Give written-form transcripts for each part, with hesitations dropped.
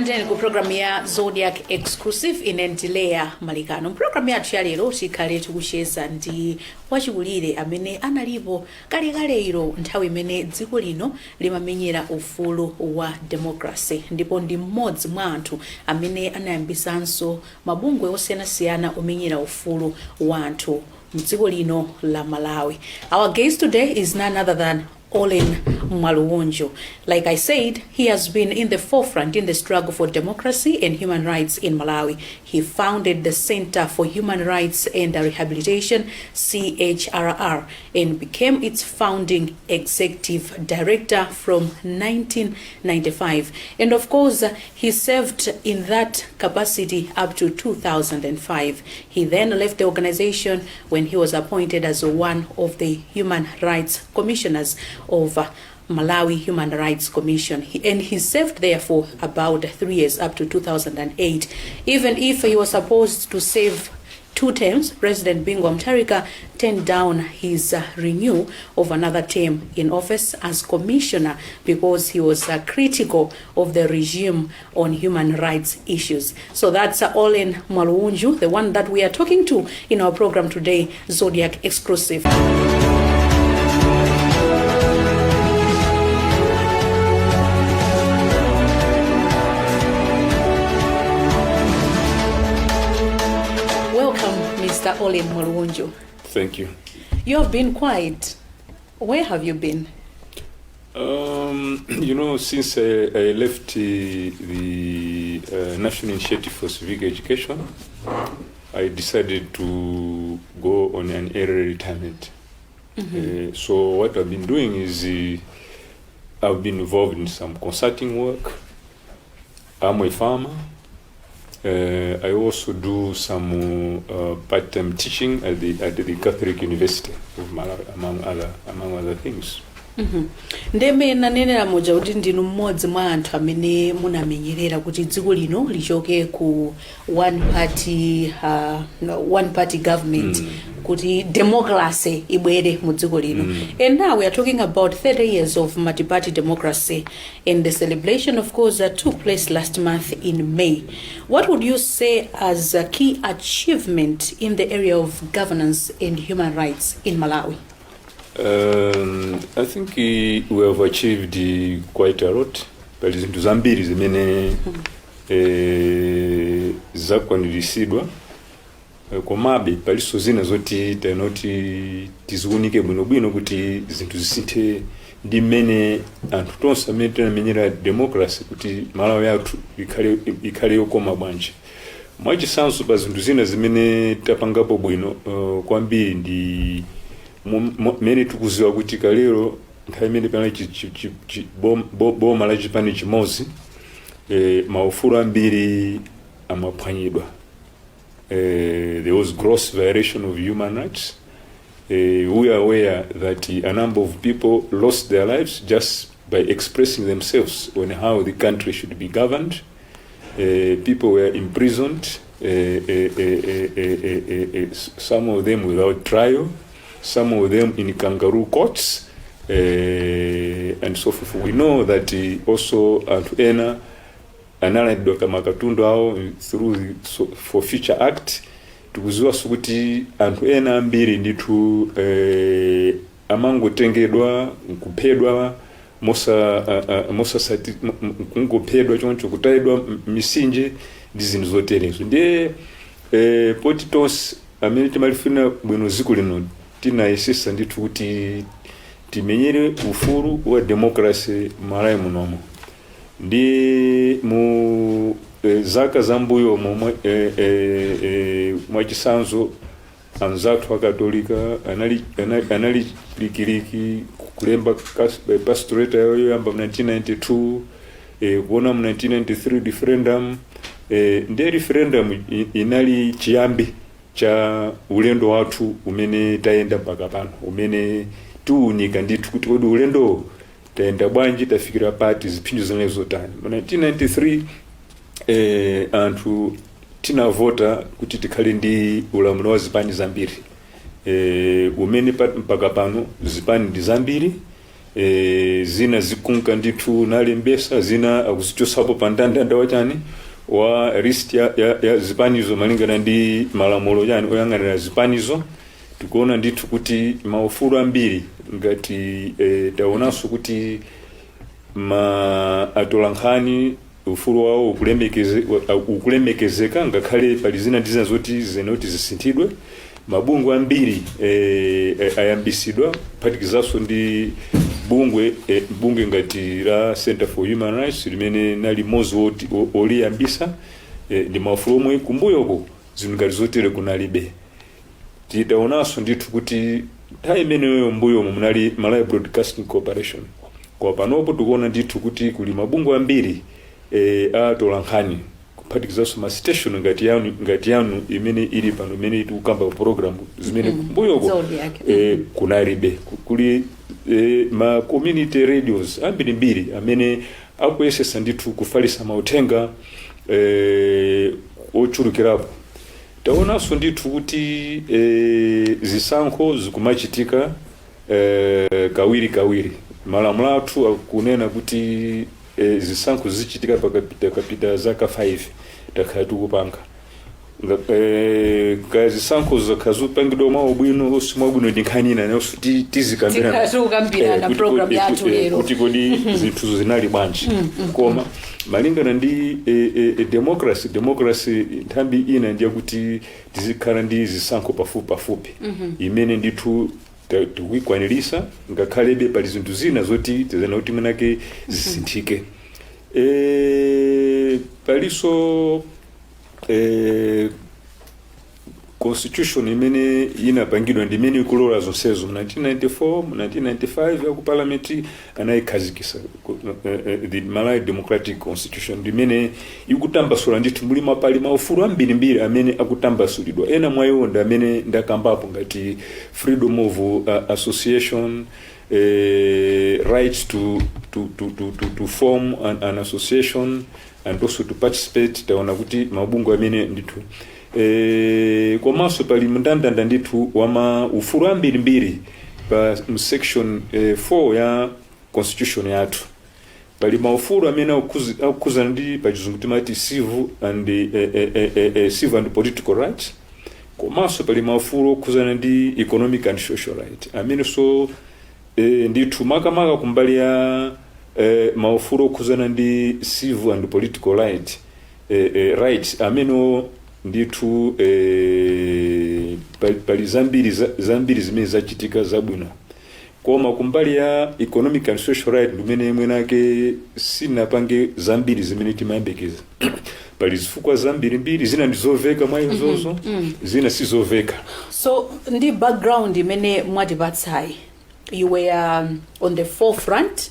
Tikulandireni ku programu ya Zodiak Exclusive. Ine ndi Leya Malikano. Mpulogalamu yathu ya lero tikhale tikucheza ndi wachikulire amene analipo kalekale ilo, nthawi imene dziko lino limamenyera ufulu wa democracy, ndipo ndi mmodzi mwa anthu amene anayambisanso mabungwe osiyanasiyana omenyera ufulu wa anthu mdziko lino la Malawi. Our guest today is none other than Orlin Mwalubunju. Like I said, he has been in the forefront in the struggle for democracy and human rights in Malawi. He founded the Center for Human Rights and Rehabilitation, CHRR, and became its founding executive director from 1995. And of course, he served in that capacity up to 2005. He then left the organization when he was appointed as one of the human rights commissioners of Malawi Human Rights Commission. And he served there for about 3 years up to 2008. Even if he was supposed to serve two terms, President Bingu Mutharika turned down his renew of another term in office as commissioner because he was critical of the regime on human rights issues. So that's Orlin Mwalubunju, the one that we are talking to in our program today, Zodiak Exclusive. Welcome, Mr. Orlin Mwalubunju. Thank you. You have been quiet. Where have you been? Since I left the National Initiative for Civic Education, I decided to go on an early retirement. So what I've been doing is I've been involved in some consulting work. I'm a farmer. I also do some part-time teaching at the Catholic University of Malawi, among other things. Ndeme nanenera muja kuti ndinu mmodzi mwa anthu amene munamenyerera kuti dziko lino lichoke ku one party government kuti democracy ibwere mu dziko lino. And now we are talking about 30 years of multi-party democracy and the celebration, of course, that took place last month in May. What would you say as a key achievement in the area of governance and human rights in Malawi? I think we have achieved quite a lot. Pali zinthu zambiri zimene zakwaniritsidwa. Komabe palinso zina zoti tanoti tiziunike bwinobwino kuti zinthu zisinthe ndi mmene anthu tonse amene tinamenyera democracy kuti Malawi yathu ikhale yokoma bwanji. Mwachitsanzo, pa zinthu zina zimene tapangapo bwino kwambiri ndi mmene tikuziwa kuti kalero nthawi imene panali boma la chipani chimodzi, maufulu ambiri amaphwanyidwa. There was gross violation of human rights. We are aware that a number of people lost their lives just by expressing themselves on how the country should be governed. People were imprisoned, some of them without trial, some of them in kangaroo courts, and so forth. We know that also anthu ena analandidwa kama katundu awo through the Forfeiture Act. Tikuziwanso kuti anthu ena ambiri ndithu amangotengedwa nkuphedwa mosa mosasati kungophedwa choncho, kutayidwa misinje ndi zinthu zoterezo. Ndiye poti tonse amene timalifuna bwino dziko lino tinayesesa ndithu kuti timenyere ufulu wa democracy Malawi munomo, ndi mu zaka zambuyo momwe mwachitsanzo anzathu Akatolika anali likiliki kulemba pastorate yoyamba mu 1992, kuona mu 1993 referendum. Ndiye referendum inali chiyambi cha ulendo wathu umene tayenda mpaka pano, umene tiunika ndithu kuti kodi ulendo tayenda bwanji, tafikira pati, ziphinjo zimene zotani. Mu 1993 anthu tinavota kuti tikhale ndi ulamuliro wa zipani zambiri, umene mpaka pano zipani ndi zambiri. Zina zikunka ndithu nalembesa, zina akuzichosapo pa ndandanda wachani wa list ya zipanizo malingana ndi malamulo chani oyang'anira zipanizo. Tikuona ndithu kuti maufulu ambiri ngati taonanso kuti ma atolankhani ufulu wawo ukulemekezeka, ngakhale pali zina ndi zina zoti zinoti zisinthidwe. Mabungwe ambiri ayambisidwa, kuphatikizanso ndi bungwe ngati la Center for Human Rights limene nali mmodzi oliyambisa. Ndi maufulu omwe kumbuyoko zinthu ngati zotere kunalibe. Titaonanso ndithu kuti nthawi imeneyo mbuyomo munali Malawi Broadcasting Corporation, koma panopo tikuona ndithu kuti kuli mabungwe ambiri atolankhani, kuphatikizanso ma station ngati yanu imene ili pano, imene tikukamba program zimene kumbuyoko Zodiac. Kunalibe. Kuli ma community radios ambirimbiri amene akuyesesa ndithu kufalisa mauthenga ochulukirapo. Taonanso ndithu kuti zisankho zikumachitika kawiri kawiri. Malamulo athu akunena kuti zisankho zichitika pakapita kapita zaka 5 takhala tikupanga. Kaya zisankho zakhala zopangidwa mwa ubwino simwabwino, ndi nkhani ina nayonso tizikambirana. Tikhala tikukambirana program yathu lero. Kuti kodi zinthuzo zinali bwanji? Koma malingana ndi democracy, nthambi ina ndiye kuti tizikhala ndi zisankho pafupi pafupi, imene ndithu tikuyikwanirisa, ngakhalebe pali zinthu zina zoti tizana kuti mwinake zisinthike. Palinso constitution imene inapangidwa ndi imene ikulola zonsezo mu 1994, mu 1995 yaku parliament anayikhazikisa the Malawi Democratic Constitution, ndimene ikutambasula ndithu muli mapali maufulu ambirimbiri amene akutambasulidwa. Ena mwa iwo ndi amene ndakambapo ngati freedom of association, right to form an association and also to participate. Taona kuti mabungwe amene ndithu komanso pali mndandanda ndithu wama ufulu ambirimbiri pa mu section 4 ya constitution yathu. Pali maufulu amene akukhuzana ndi, pachizungu timati civil and political rights, komanso pali maufulu okhuzana ndi economic and social right, amene so ndithu makamaka kumbali ya maufulu okhuzana ndi civil and political rights amene ndithu pali zambiri zimene zachitika zabwino, koma kumbali ya economic and social right ndimene mwenake sinapange zambiri zimene timayembekeza. Pali zifukwa zambirimbiri, zina ndizoveka mwa izozo, zina sizoveka. So ndi background imene mwatipatsayi, you were on the forefront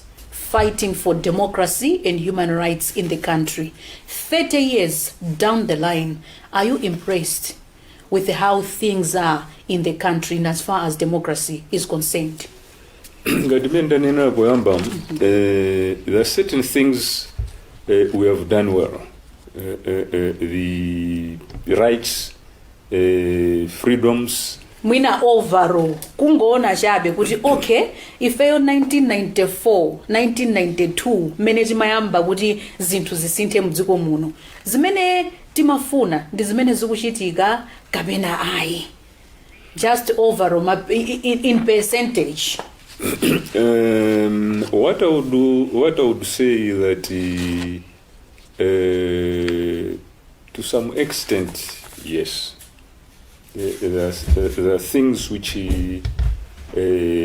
fighting for democracy and human rights in the country. 30 years down the line, are you impressed with how things are in the country in as far as democracy is concerned? Ngati mmene ndanena poyamba, there are certain things we have done well, the rights, freedoms. Mwina overall, kungoona chabe kuti okay, ifeyo 1994, 1992 mmene timayamba kuti zinthu zisinthe mdziko muno, zimene timafuna ndi zimene zikuchitika kapena ayi? Just overall, in percentage. What I would say is that to some extent, yes, there are things which the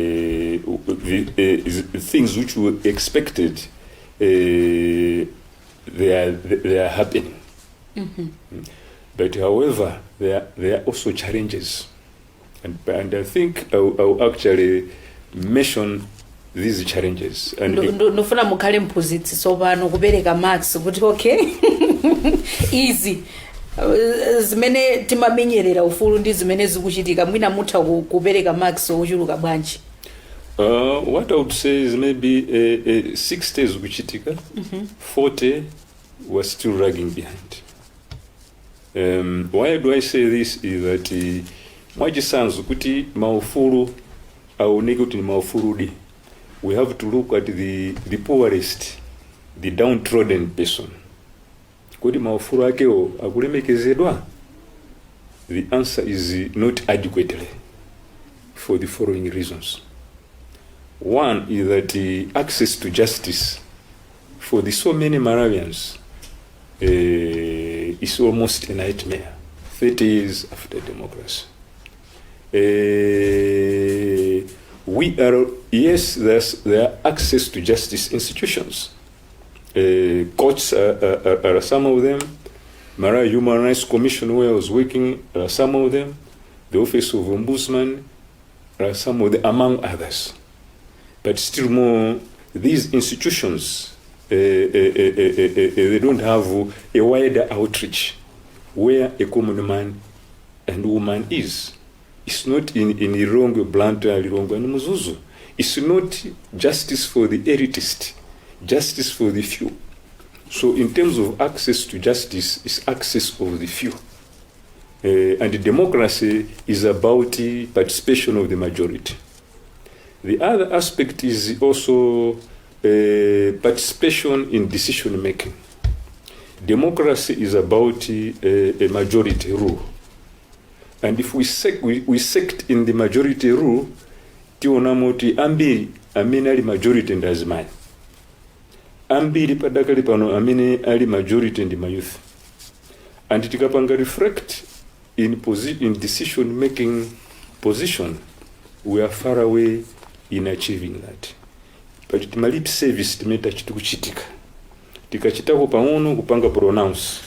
things which were expected, they are happening. But however, there are also challenges, and I think I'll actually mention these challenges. And Ndofuna mukhale mphunzitsi tsopano kupereka marks kuti okay, izi zimene timamenyerera ufulu ndi zimene zikuchitika, mwina mutha kupereka marks ochuluka bwanji? What I would say is maybe 60 zikuchitika, 40 were still lagging behind. Why do I say this is that mwachitsanzo, kuti maufulu aoneke kuti ni maufuludi. We have to look at the poorest, the downtrodden person. Kodi maufulu akewo akulemekezedwa? The answer is not adequately, for the following reasons. One is that the access to justice for the so many Malawians is almost a nightmare 30 years after democracy. We are, yes, there are access to justice institutions. Courts are some of them. Malawi Human Rights Commission, where I was working, are some of them. The Office of Ombudsman are some of them, among others. But still more, these institutions, they don't have a wider outreach where a common man and woman is. It's not in Lilongwe, Blantyre, Lilongwe, and Mzuzu. It's not justice for the elitist, justice for the few. So in terms of access to justice, it's access of the few. And democracy is about the participation of the majority. The other aspect is also participation in decision making. Democracy is about a majority rule. And if we sect in the majority rule, tionamo kuti ambiri amene ali majority ndi azimayi. Ambiri padakali pano amene ali majority ndi mayouth. And tikapanga reflect in decision making position, we are far away in achieving that. But tima lip service timene tachitikuchitika, tikachitako pang'ono kupanga pronounce,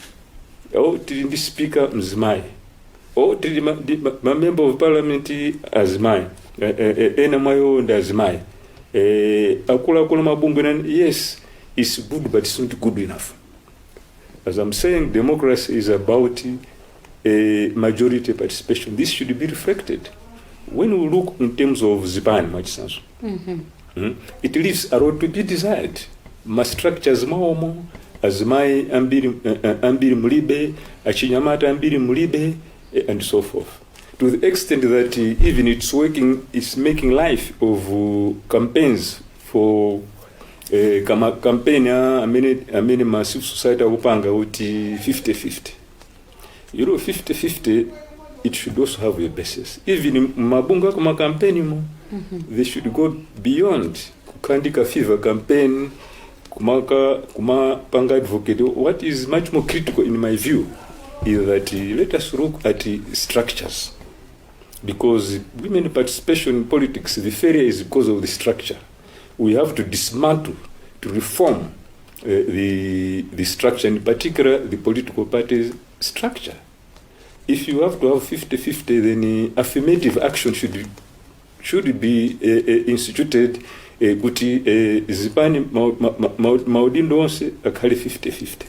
o tili ndi speaker mzimayi, o tili ma member of parliament azimayi, ena mwayo ndi azimayi, akuluakulu mabungwe nani. Yes, it's good, but it's not good enough. As I'm saying, democracy is about a majority participation. This should be reflected when we look in terms of zipani mwachitsanzo. It leaves a lot to be desired. Ma structures mwaomo azimayi ambiri, ambiri mulibe, achinyamata ambiri mulibe, and so forth, to the extent that even it's working, it's making life of campaigns for kama campaign amene ma civil society akupanga kuti 50-50. 50-50, it should also have a basis. Even mabungwe ako ma campaign mo, they should go beyond kukhandika fever campaign, kumaka kumapanga advocate. What is much more critical in my view is that let us look at structures, because women participation in politics, the failure is because of the structure. We have to dismantle, to reform the structure, in particular the political party structure. If you have to have 50-50, then affirmative action should be instituted, kuti zipani maudindo onse akhale 50-50.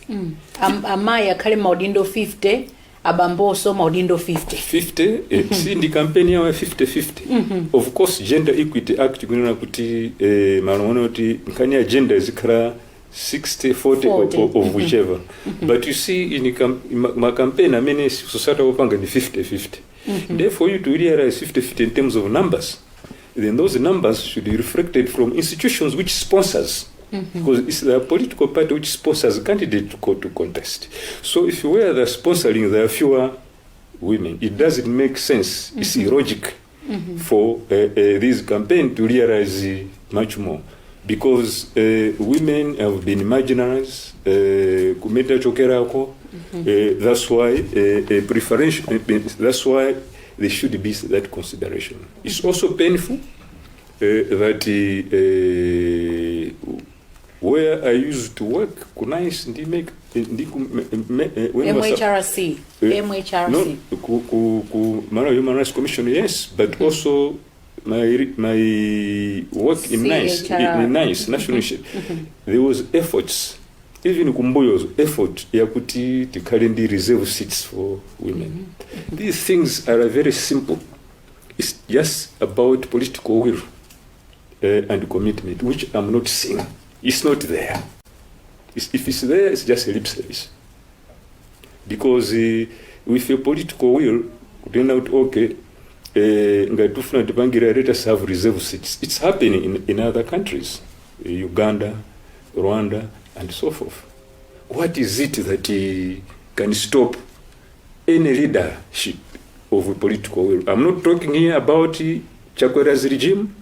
Amayi akhale maudindo 50, abambonso maudindo 50. 50, si ndi campaign yawo ya 50-50. Of course, Gender Equity Act kunena kuti malamulo kuti nkhani ya gender izikhala 60 40, 40. Of whichever. But you see, in ma campaign amene society akupanga ndi 50-50. Therefore, you to realize 50-50 in terms of numbers, then those numbers should be reflected from institutions which sponsors, because it's the political party which sponsors candidate to go to contest. So if where they're sponsoring there are fewer women, it doesn't make sense. It's illogic for this campaign to realize much more, because women have been marginalized kumene tachokerako. That's why preferential, that's why there should be that consideration. It's also painful that where I used to work ku NICE ndi make ndi ku, me, when was MHRC. MHRC. No, ku Malawi Human Rights Commission, yes, but also my work in NICE, CHR. in NICE, National Initiative, there was efforts, even kumbuyo, effort yakuti tikhale ndi reserve seats for women. These things are very simple. It's just about political will and commitment, which I'm not seeing. It's not there. If it's there, it's just a lip service. Because with a political will, kunena kuti okay, Ngati tifuna tipangira, let us have reserve seats. It's happening in other countries, Uganda, Rwanda and so forth. What is it that can stop any leadership of a political will? I'm not talking here about Chakwera's regime.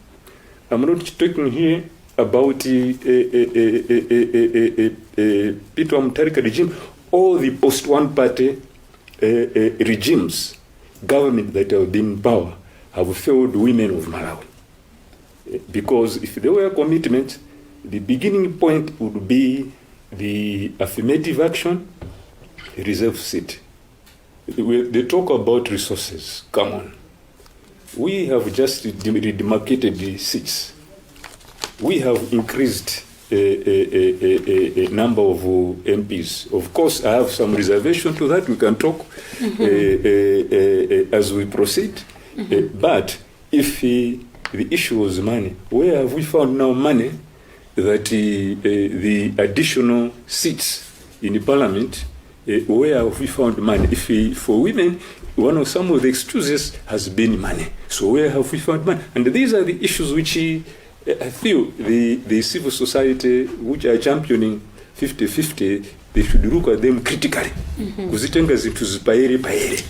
I'm not talking here about Peter Mutharika regime or the post one party regimes. Government that have been in power have failed women of Malawi. Because if there were commitment, the beginning point would be the affirmative action, reserve seat. They talk about resources. Come on. We have just redemarcated the seats. We have increased a number of MPs. Of course, I have some reservation to that. We can talk as we proceed. But if the issue was money, where have we found now money that the additional seats in the parliament, where have we found money? If for women, one of some of the excuses has been money. So where have we found money? And these are the issues which I feel the civil society which are championing 50-50, they should look at them critically. Kuzitenga zinthu zipayere payere.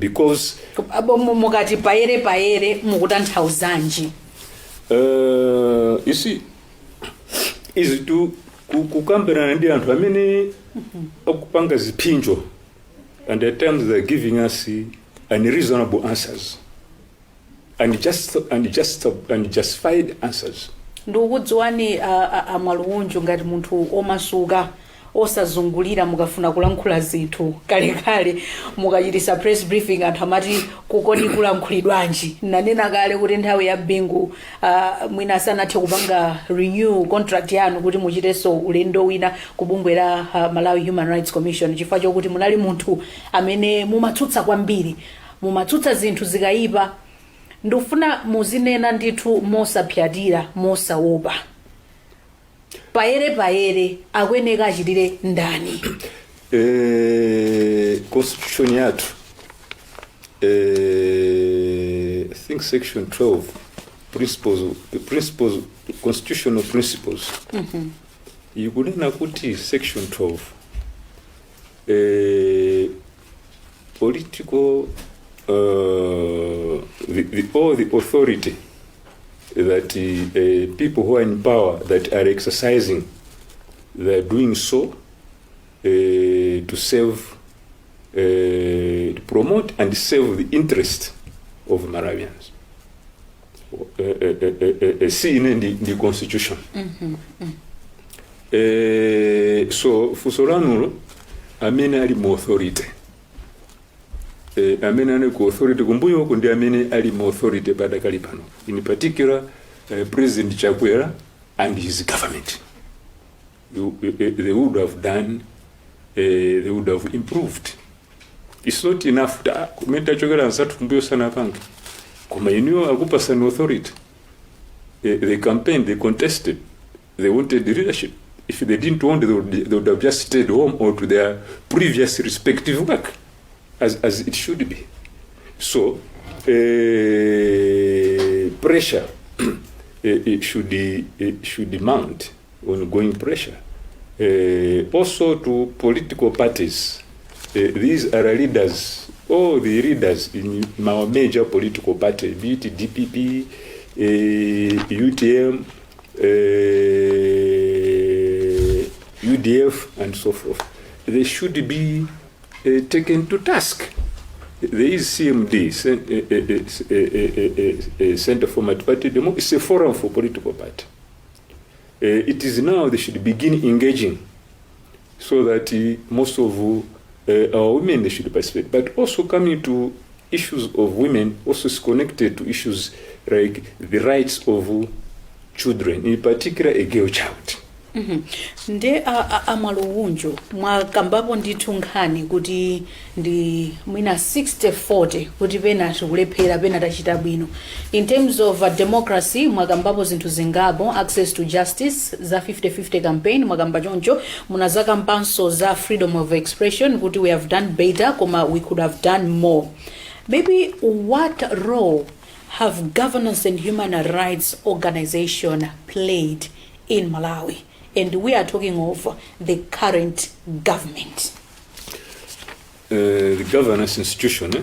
Because Mukati payere payere mukutanthauzanji? You see, izi tu kukambirana ndi anthu amene akupanga ziphinjo, and at times they're giving us unreasonable answers and justified answers. Ndikukudziwani a Mwalubunju ngati munthu omasuka, osazungulira mukafuna kulankhula zinthu. Kalekale mukachitisa press briefing, anthu amati kukodi kulankhulidwanji. Nanena kale kuti nthawi ya Bingu mwina sanathe kupanga renew contract yanu kuti muchitenso ulendo wina ku bungwe la Malawi Human Rights Commission chifukwa chokuti munali munthu amene mumatsutsa kwambiri, mumatsutsa zinthu zikayipa. Ndikufuna muzinena ndithu mosapyatira, mosaopa. Payere payere akuyeneka achitire ndani? Constitution yathu, I think section 12, principles, the principles, constitutional principles, ikunena kuti section 12, political all the authority that people who are in power that are exercising, they are doing so to serve, to promote and serve the interest of Malawians. Si ine ndi constitution. So funso lanulo, amene ali mu authority, amene ali ku authority kumbuyo uku ndi amene ali mu authority padakali pano, in particular President Chakwera and his government, they would have done, they would have improved. It's not enough ta kumene tachokera, anzathu kumbuyo sanapange, koma inuyo akupasani authority. They campaigned, they contested, they wanted the leadership. If they didn't want, they would have just stayed home or to their previous respective work, as it should be. So pressure, it should mount, ongoing pressure also to political parties. These are leaders, all the leaders in our major political party, be it DPP, UTM, UDF, and so forth. They should be taken to task. There is CMD, Center for Multi-Party Democracy. It's a forum for political party. It is now they should begin engaging so that most of our women, they should participate. But also coming to issues of women also is connected to issues like the rights of children, in particular a girl child. Nde a Mwalubunju, mwakambapo ndithu nkhani kuti ndi mwina 60-40, kuti pena tikulephera, pena tachita bwino. In terms of democracy, mwakambapo zinthu zingapo: access to justice, za 50-50 campaign mwakamba choncho, munazakambanso za freedom of expression kuti we have done better koma we could have done more. Maybe what role have governance and human rights organization played in Malawi? And we are talking of the current government. The governance institution, eh?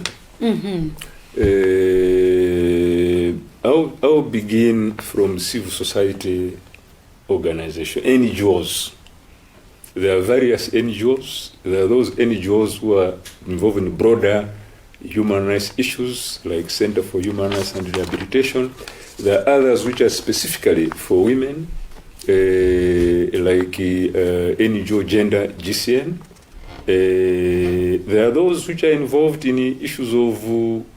I'll begin from civil society organization, NGOs. There are various NGOs. There are those NGOs who are involved in broader human rights issues, like Center for Human Rights and Rehabilitation. There are others which are specifically for women, like NGO Gender GCN. There are those which are involved in issues of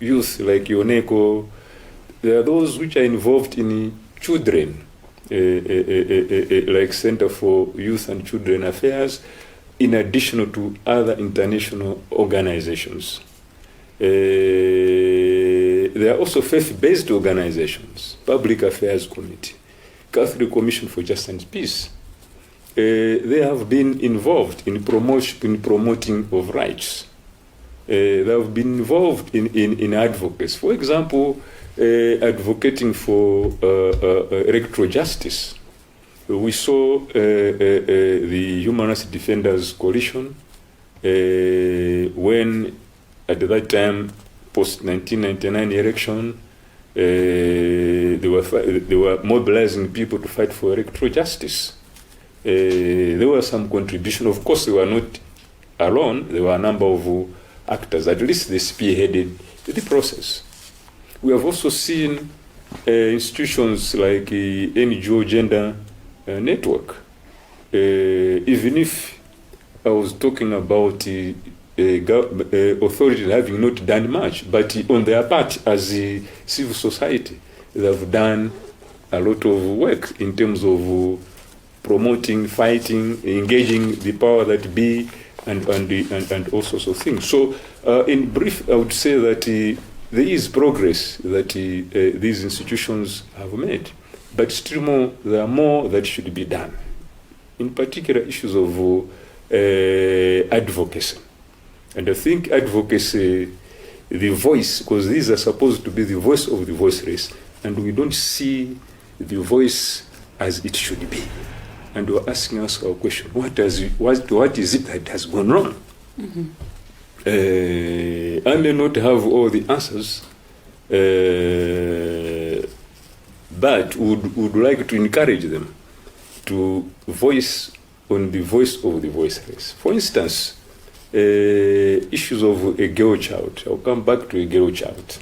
youth, like YONECO. There are those which are involved in children, like Center for Youth and Children Affairs, in addition to other international organizations. There are also faith-based organizations, Public Affairs Committee, Catholic Commission for Justice and Peace. They have been involved in promotion, in promoting of rights. They have been involved in advocacy. For example, advocating for electoral justice. We saw the Human Rights Defenders Coalition when, at that time, post 1999 election, they were mobilizing people to fight for electoral justice. There were some contribution. Of course, they were not alone. There were a number of actors. At least they spearheaded the process. We have also seen institutions like NGO Gender Network. Even if I was talking about authority having not done much, but on their part as a civil society, they have done a lot of work in terms of promoting, fighting, engaging the power that be, and all sorts of things. So, in brief, I would say that there is progress that these institutions have made, but still more, there are more that should be done. In particular, issues of advocacy. And I think advocacy, the voice, because these are supposed to be the voice of the voiceless, and we don't see the voice as it should be. And we're asking us our question, what is it that has gone wrong? I may not have all the answers, but would like to encourage them to voice on the voice of the voiceless. For instance, issues of a girl child. I'll come back to a girl child.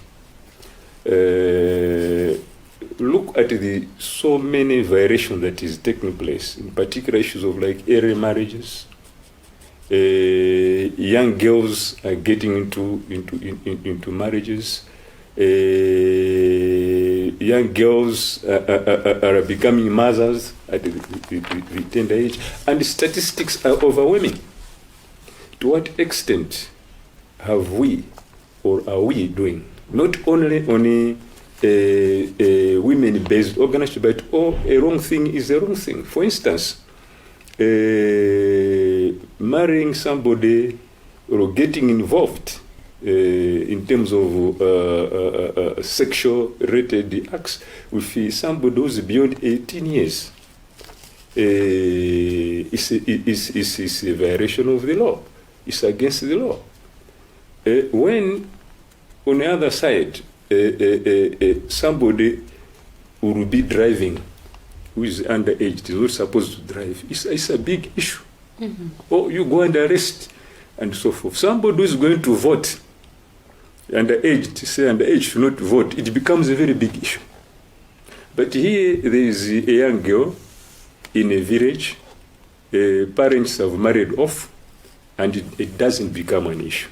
Look at the so many variations that is taking place, in particular issues of like early marriages. Young girls are getting into marriages. Young girls are becoming mothers at the tender age, and the statistics are overwhelming. To what extent have we, or are we doing, not only on a women-based organization, but oh, a wrong thing is a wrong thing. For instance, marrying somebody or getting involved in terms of sexual related acts with somebody who's beyond 18 years is a violation of the law. It's against the law. When, on the other side, somebody will be driving who is underage, is not supposed to drive, it's a big issue. Or you go and arrest and so forth. Somebody who is going to vote, underage, to say underage should not vote, it becomes a very big issue. But here there is a young girl in a village, parents have married off, and it doesn't become an issue.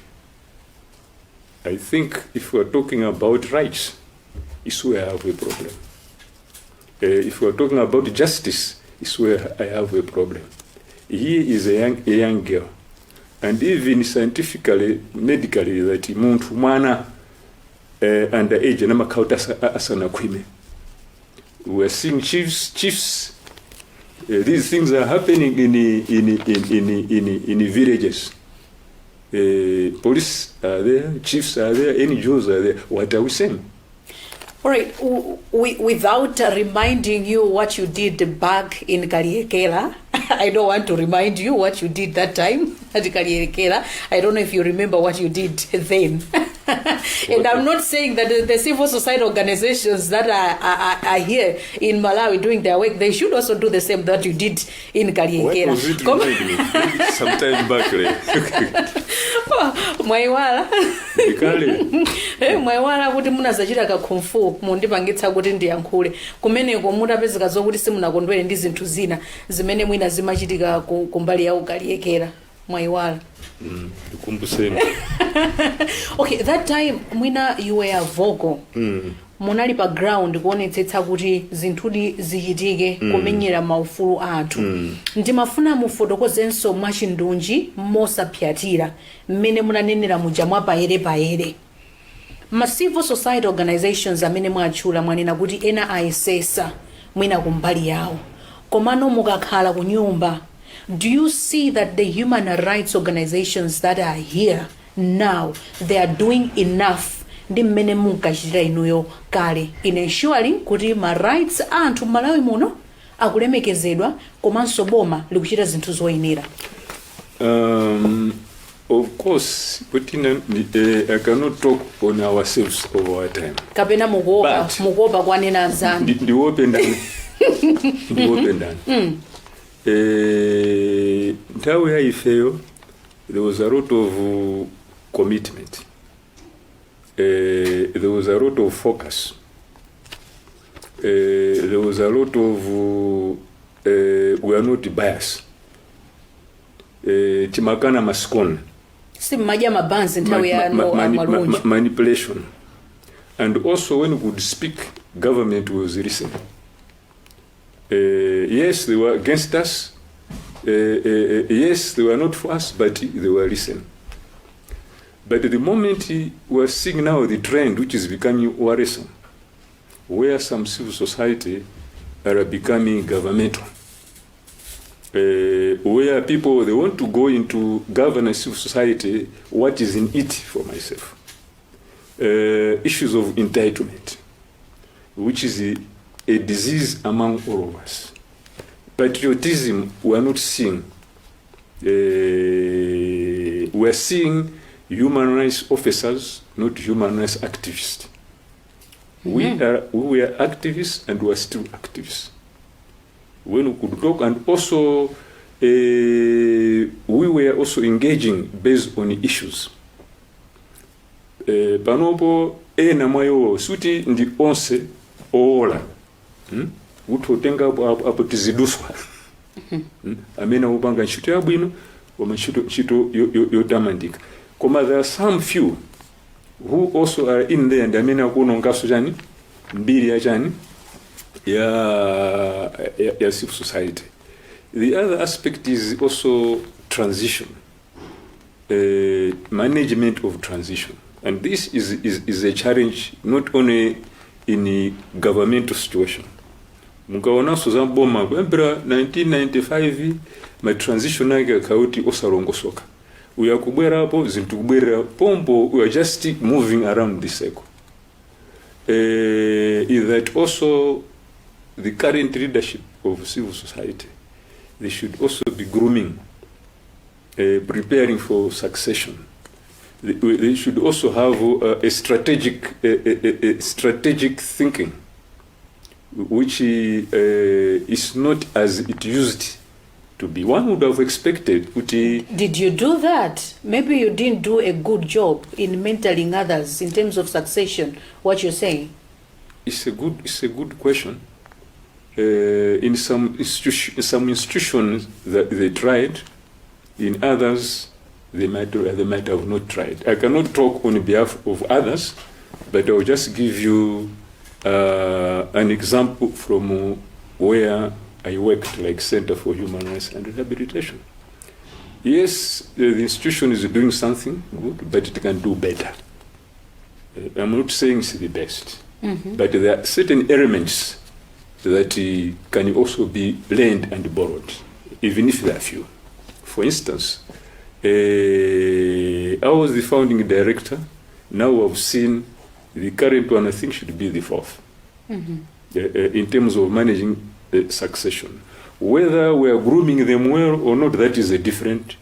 I think if we're talking about rights, it's where I have a problem. If we're talking about justice, it's where I have a problem. Here is a young girl. And even scientifically, medically, that munthu mwana under age amakhala asanakhwime. We are seeing chiefs. These things are happening in villages. Police are there, chiefs are there, NGOs are there. What are we saying? All right, without reminding you what you did back in Kariekela, I don't want to remind you what you did that time at Kariekela. I don't know if you remember what you did then. And I'm not saying that the civil society organizations that are here in Malawi doing their work, they should also do the same that you did in What Kariekela. Was it? Remind me. Maybe some time back. Like. Mwaiwala? Ndikale. Mwaiwala kuti munazachita kakhumfu mundipangitsa kuti ndiyankhule kumeneko mutapezeka zokuti simunakondwere ndi zinthu zina zimene mwina zimachitika kumbali ya uKaliekera? Mwaiwala? Ndikumbuseni. Okay, that time mwina you were vocal, munali pa ground kuonetsetsa kuti zinthudi zichitike, kumenyera maufulu a anthu. Ndimafuna mufotokozenso mwachindunji, mosapyatira, mmene munanenera muja mwa payere ma civil society organizations amene mwatchula. Mwanena kuti ena ayesesa mwina kumbali yawo, komano mukakhala ku nyumba, do you see that the human rights organizations that are here now, they are doing enough ndi mmene munkachitira inuyo kale in ensuring kuti ma rights a anthu m'Malawi muno akulemekezedwa komanso boma likuchita zinthu zoyenera? Of course, but I cannot talk on ourselves over our time. Kapena mukuopa? Mukuopa kwanena anzanu? Ndiope ndani? Ndiope ndani? Nthawi ya ifeyo there was a lot of commitment, there was a lot of focus, there was a lot of we are not biased, timakana masikona. Simmadya mabanzi nthawi ya Malunji? Manipulation. And also when we could speak, government was listening. Yes, they were against us, yes, they were not for us, but they were listening. But the moment we are seeing now the trend, which is becoming worrisome, where some civil society are becoming governmental, where people, they want to go into governance, civil society, what is in it for myself? Issues of entitlement, which is a disease among all of us. Patriotism, we are not seeing. We are seeing human rights officers, not human rights activists. We were activists and we are still activists. When we could talk, and also we were also engaging based on issues. Panopo ena mwayo, suti ndi onse owola, Kuti utenga apo tiziduswa, Amene akupanga ntchito yabwino, koma ntchito yotamandika, koma there are some few who also are in there and amene akuononganso chani, mbiri ya chani, ya civil society. The other aspect is also transition, management of transition, and this is a challenge not only in the governmental situation. Mukaonanso za boma kuyambira 1995, ma transition ake akauti osalongosoka. Uyu akubwerapo, zinthu kubwerera pompo. We are just moving around the circle. Is that also the current leadership of civil society, they should also be grooming, preparing for succession. They should also have a strategic thinking, which is not as it used to be. One would have expected kuti Did you do that? Maybe you didn't do a good job in mentoring others in terms of succession, what you're saying. It's a good question. In some institutions that they tried, in others they might have not tried. I cannot talk on behalf of others, but I will just give you an example from where I worked, like Center for Human Rights and Rehabilitation. Yes, the institution is doing something good, but it can do better. I'm not saying it's the best, but there are certain elements that can also be learned and borrowed, even if they are few. For instance, I was the founding director. Now I've seen the current one, I think, should be the fourth in terms of managing succession. Whether we are grooming them well or not, that is a different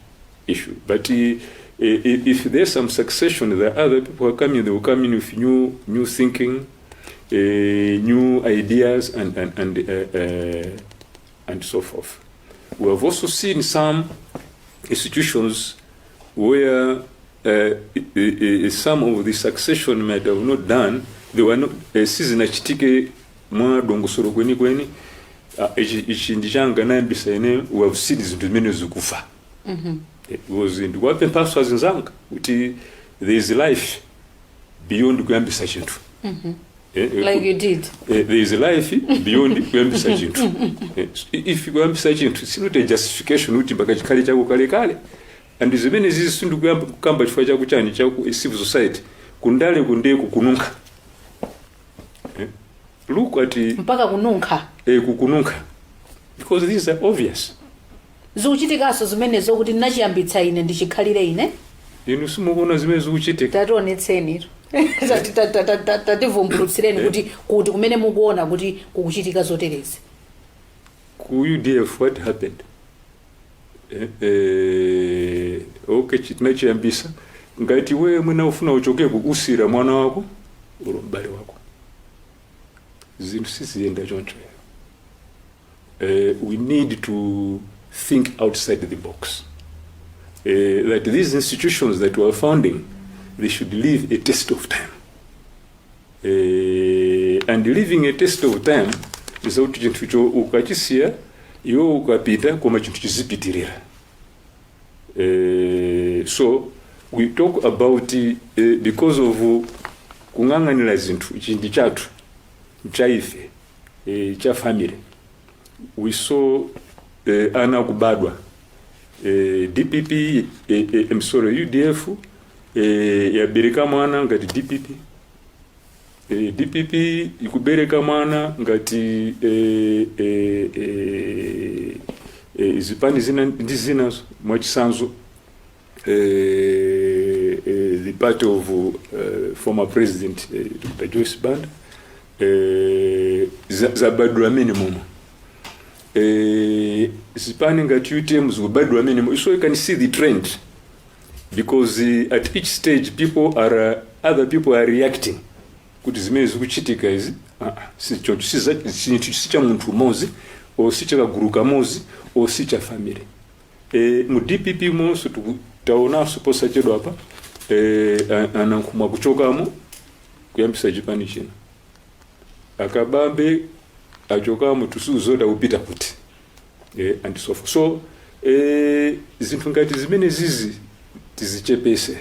issue. But if there's some succession, the other people are coming, they will come in with new thinking, new ideas, and so forth. We have also seen some institutions where some of the succession might have not done, they were not sizinachitike mwa dongosolo kwenikweni. Ah, ichi ndi changa, nayambisa ine. We have seen zinthu zimene zikufa. Because ndikuwapemphaso azinzanga kuti there is life beyond kuyambisa chinthu. Like you did. There is life beyond kuyambisa chinthu. If kuyambisa chinthu it's not a justification kuti mpaka chikhale chako kalekale. And zimene zizi sindikuyamba kukamba chifukwa chaku chani, chaku civil society, kundale kundeku kununkha. Look at Mpaka kununkha? Kukununkha, because these are obvious. Zikuchitikanso zimenezo, kuti ndinachiyambitsa ine, ndichikhalire ine? Inu simukuona zimene zikuchitika? Tationetseni, tativumbulutsireni kuti kumene mukuona kuti kukuchitika zoterezi. Ku UDF, what happened? Okay, chitinachiyambisa ngati wewe mwina ufuna uchoke kukusira mwana wako olo m'bale wako, zinthu siziyenda choncho. We need to think outside the box, that these institutions that we are founding, they should live a test of time, and living a test of time is kuti chinthucho ukachisiya iwe ukapita, koma chinthu chizipitirira. So we talk about because of kung'ang'anira zinthu, ichi ndi chathu, chaife, cha family. We saw ana kubadwa, DPP, I'm sorry, UDF yabereka mwana ngati DPP, DPP ikubereka mwana ngati zipani zina ndi zinazo. Mwachisanzo, the party of former president Dr. Joyce Banda, zabadwa amene momwe, zipani ngati UTM zikubadwa amene momwe. So you can see the trend, because at each stage people are other people are reacting kuti zimene zikuchitika izi, si choncho, chinthu si cha munthu umodzi o si cha kagulu kamodzi o si cha family. Mu DPP monso taonanso posachedwa apa anankhumwa kuchokamo kuyambisa chipani china, akabambe achokamo, tisuzota kupita kuti, and so forth. So zinthu ngati zimene zizi tizichepese,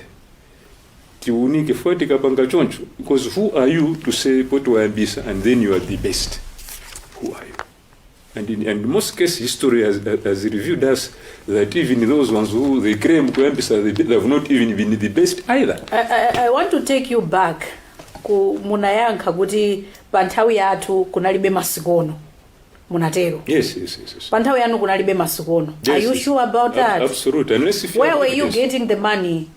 tiunike fo tikapanga choncho, because who are you to say poti wayambisa and then you are the best? Who are you? And in most cases, history has revealed us that even those ones who they claim kuyambisa, they have not even been the best either. I want to take you back ku munayankha kuti pa nthawi yathu kunalibe masikono, munatero? Yes. Pa nthawi yanu kunalibe masikono? Yes, Are you yes. sure about that? Absolutely. Unless if you Where have were you evidence. getting the money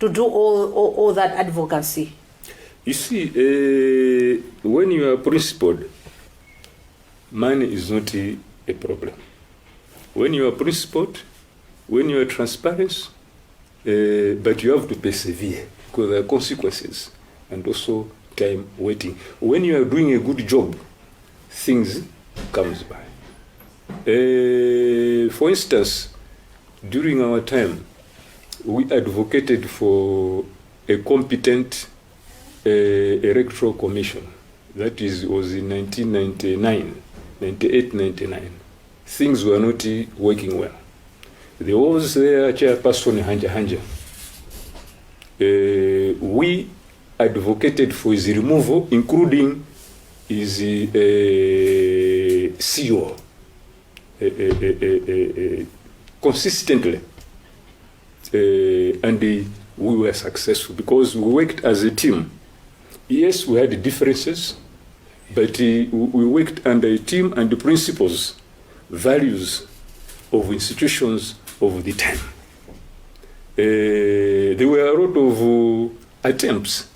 to do all that advocacy? You see, when you are principled, money is not a problem. When you are principled, when you are transparent, but you have to persevere because there are consequences and also time waiting. When you are doing a good job, things comes by. For instance, during our time, we advocated for a competent electoral commission. That is, was in 1999, 98, 99. Things were not working well. There was there chairperson Hanja Hanja. We advocated for his removal, including his CEO, consistently. And we were successful because we worked as a team. Yes, we had differences, but we worked under a team and the principles, values of institutions of the time. There were a lot of attempts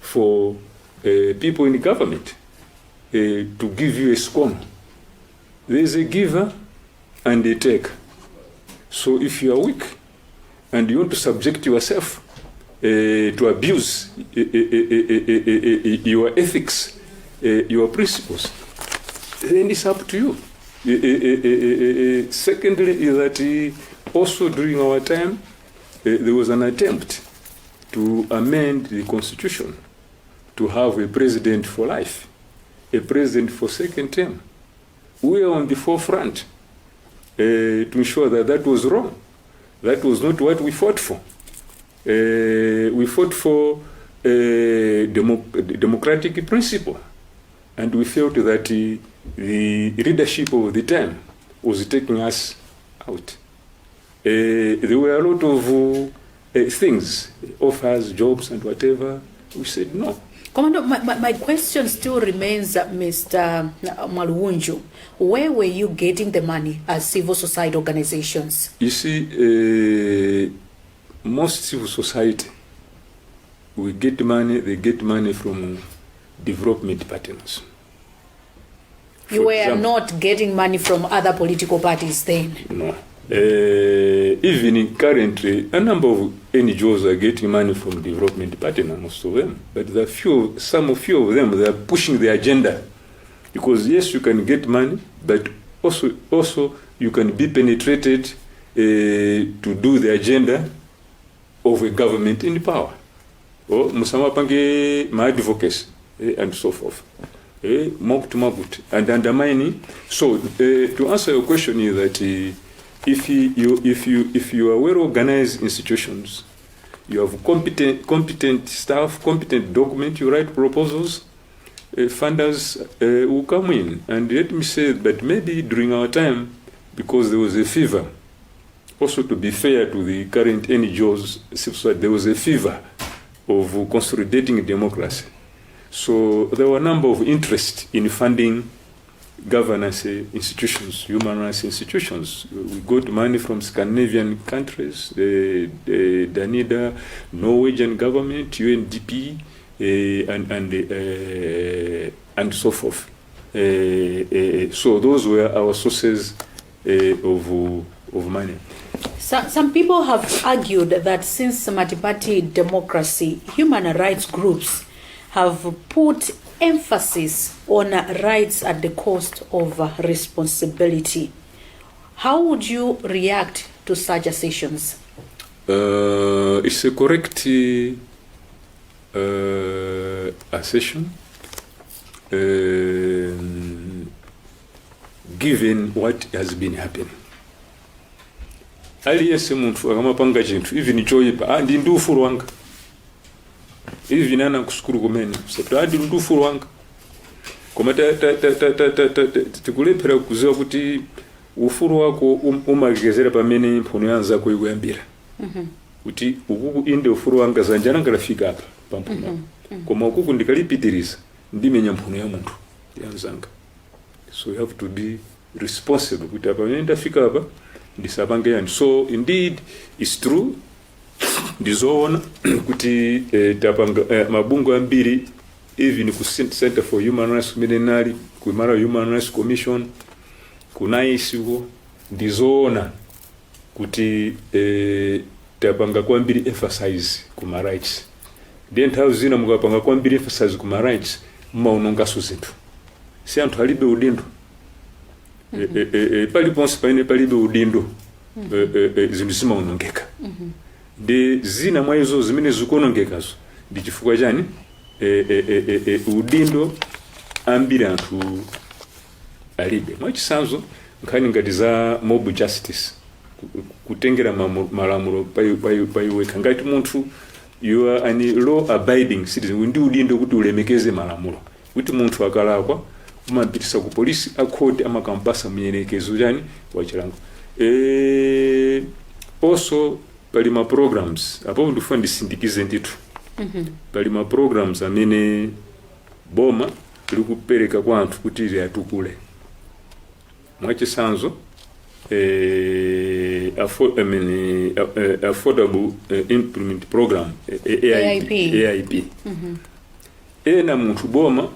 for people in government to give you a scone. There is a giver and a taker. So if you are weak and you want to subject yourself to abuse your ethics, your principles, then it's up to you. Secondly, is that also during our time, there was an attempt to amend the constitution to have a president for life, a president for second term. We are on the forefront to ensure that that was wrong. That was not what we fought for. We fought for a democratic principle. And we felt that the leadership of the time was taking us out. There were a lot of things, offers, jobs, and whatever. We said no. Commando, my question still remains, Mr. Mwalubunju. Where were you getting the money as civil society organizations? You see, most civil society, we get money, they get money from development partners. You For were example- not getting money from other political parties then? No. Even currently, a number of NGOs are getting money from development partners, most of them. But the few, some of few of them, they are pushing the agenda. Because yes, you can get money, but also you can be penetrated to do the agenda of a government in power. Or musamapange ma advocacy and so forth. Mocked, mocked, and undermining. So to answer your question is that if you are well organized institutions, you have competent staff, competent document, you write proposals, funders will come in. And let me say that maybe during our time, because there was a fever, also to be fair to the current NGOs, civil society, there was a fever of consolidating democracy. So there were a number of interests in funding governance institutions, human rights institutions. We got money from Scandinavian countries, the Danida, Norwegian government, UNDP, and so forth. So those were our sources of money. So, some people have argued that since multi-party democracy, human rights groups have put emphasis on rights at the cost of responsibility. How would you react to such assertions? It's a correct assertion, given what has been happening. Aliyense munthu akamapanga chinthu, even choyipa, ah, ndi ufulu wanga. Even ana kusukulu kumene sati, ah, ndi ufulu wanga. Koma tikulephera kuziwa kuti ufulu wako umalekezera pamene mphuno ya anzako ikuyambira, kuti ukuku inde ufulu wanga, zanja langa lafika apa pamphuno, koma ukuku ndikalipitiriza ndimenya mphuno ya munthu ya mzanga. So you have to be responsible kuti apa pamene ndafika apa ndisapange yani. So indeed it's true, ndizoona kuti tapanga mabungwe ambiri, even ku Center for Human Rights kumene nali, ku Malawi Human Rights Commission, ku NICE uko, ndizoona kuti tapanga kwambiri emphasize kuma rights. Ndiye nthawi zina mukapanga kwambiri emphasize kuma rights, mumaononganso zinthu. Si anthu alibe udindo. Paliponse pamene palibe udindo, zinthu zimaonongeka. Ndi zina mwa izo zimene zikuonongekazo ndi chifukwa chani? Udindo ambiri anthu alibe. Mwachitsanzo, nkhani ngati za mob justice, kutengera malamulo paiwekha. Ngati munthu you are an law abiding citizen, uli ndi udindo kuti ulemekeze malamulo, kuti munthu akalakwa umapitisa ku polisi, akhoti amakampasa myerekezo chani wachilango. Also pali ma programs apo ndifuna ndisindikize ndithu, pali ma programs amene boma likupereka kwa anthu kuti liatukule. Mwachitsanzo, I mean, Affordable Implement Program, AIP. AIP. AIP. Ena munthu boma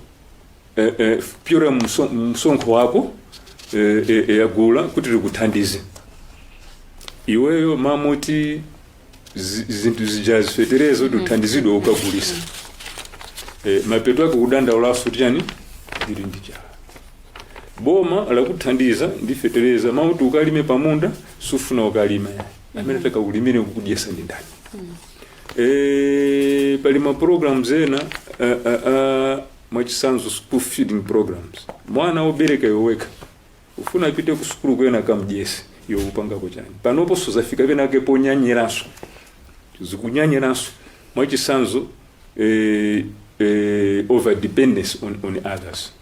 pyora msonkho wako yagula kuti likuthandize iweyo, mamuti zinthu zija zifeterezo kuti uthandizidwe, ukagulisa. Mapeto ake kudandaulaso kuti chani, ndili ndi njala. Boma lakuthandiza ndi fetereza, mamuti ukalime pamunda, sufuna ukalima. Amene takakulimire kukudyesa ndi ndani? Pali ma programs ena, mwachisanzo school feeding programs. Mwana wobereka iwe wekha ufuna apite ku sukulu, kwena kamdyese, iwe kupangako chani? Panopo sozafika penake ponyanyiranso, zikunyanyiranso. Mwachisanzo over dependence on others.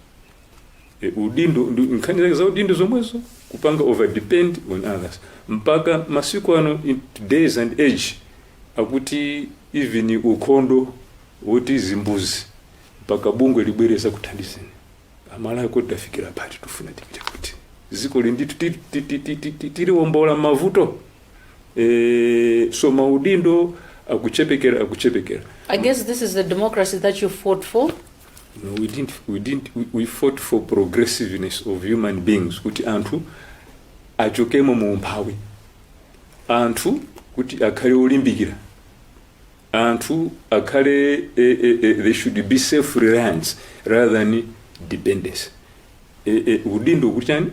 Udindo nkhani zake za udindo zomwezo, kupanga over depend on others, mpaka masiku ano, in days and age, akuti even ukhondo woti zimbuzi, mpaka bungwe libwereza kuthandizeni. Amalawi, kuti tafikira pati? Tufuna tipite kuti? Ziko lindi tiliwombola mavuto? So maudindo akuchepekera, akuchepekera. I guess this is the democracy that you fought for. No, we didn't, we didn't, we fought for progressiveness of human beings, kuti anthu achokemo mu umphawi, anthu kuti akhale olimbikira, anthu akhale they should be self reliance rather than dependence. Udindo ukuti chani,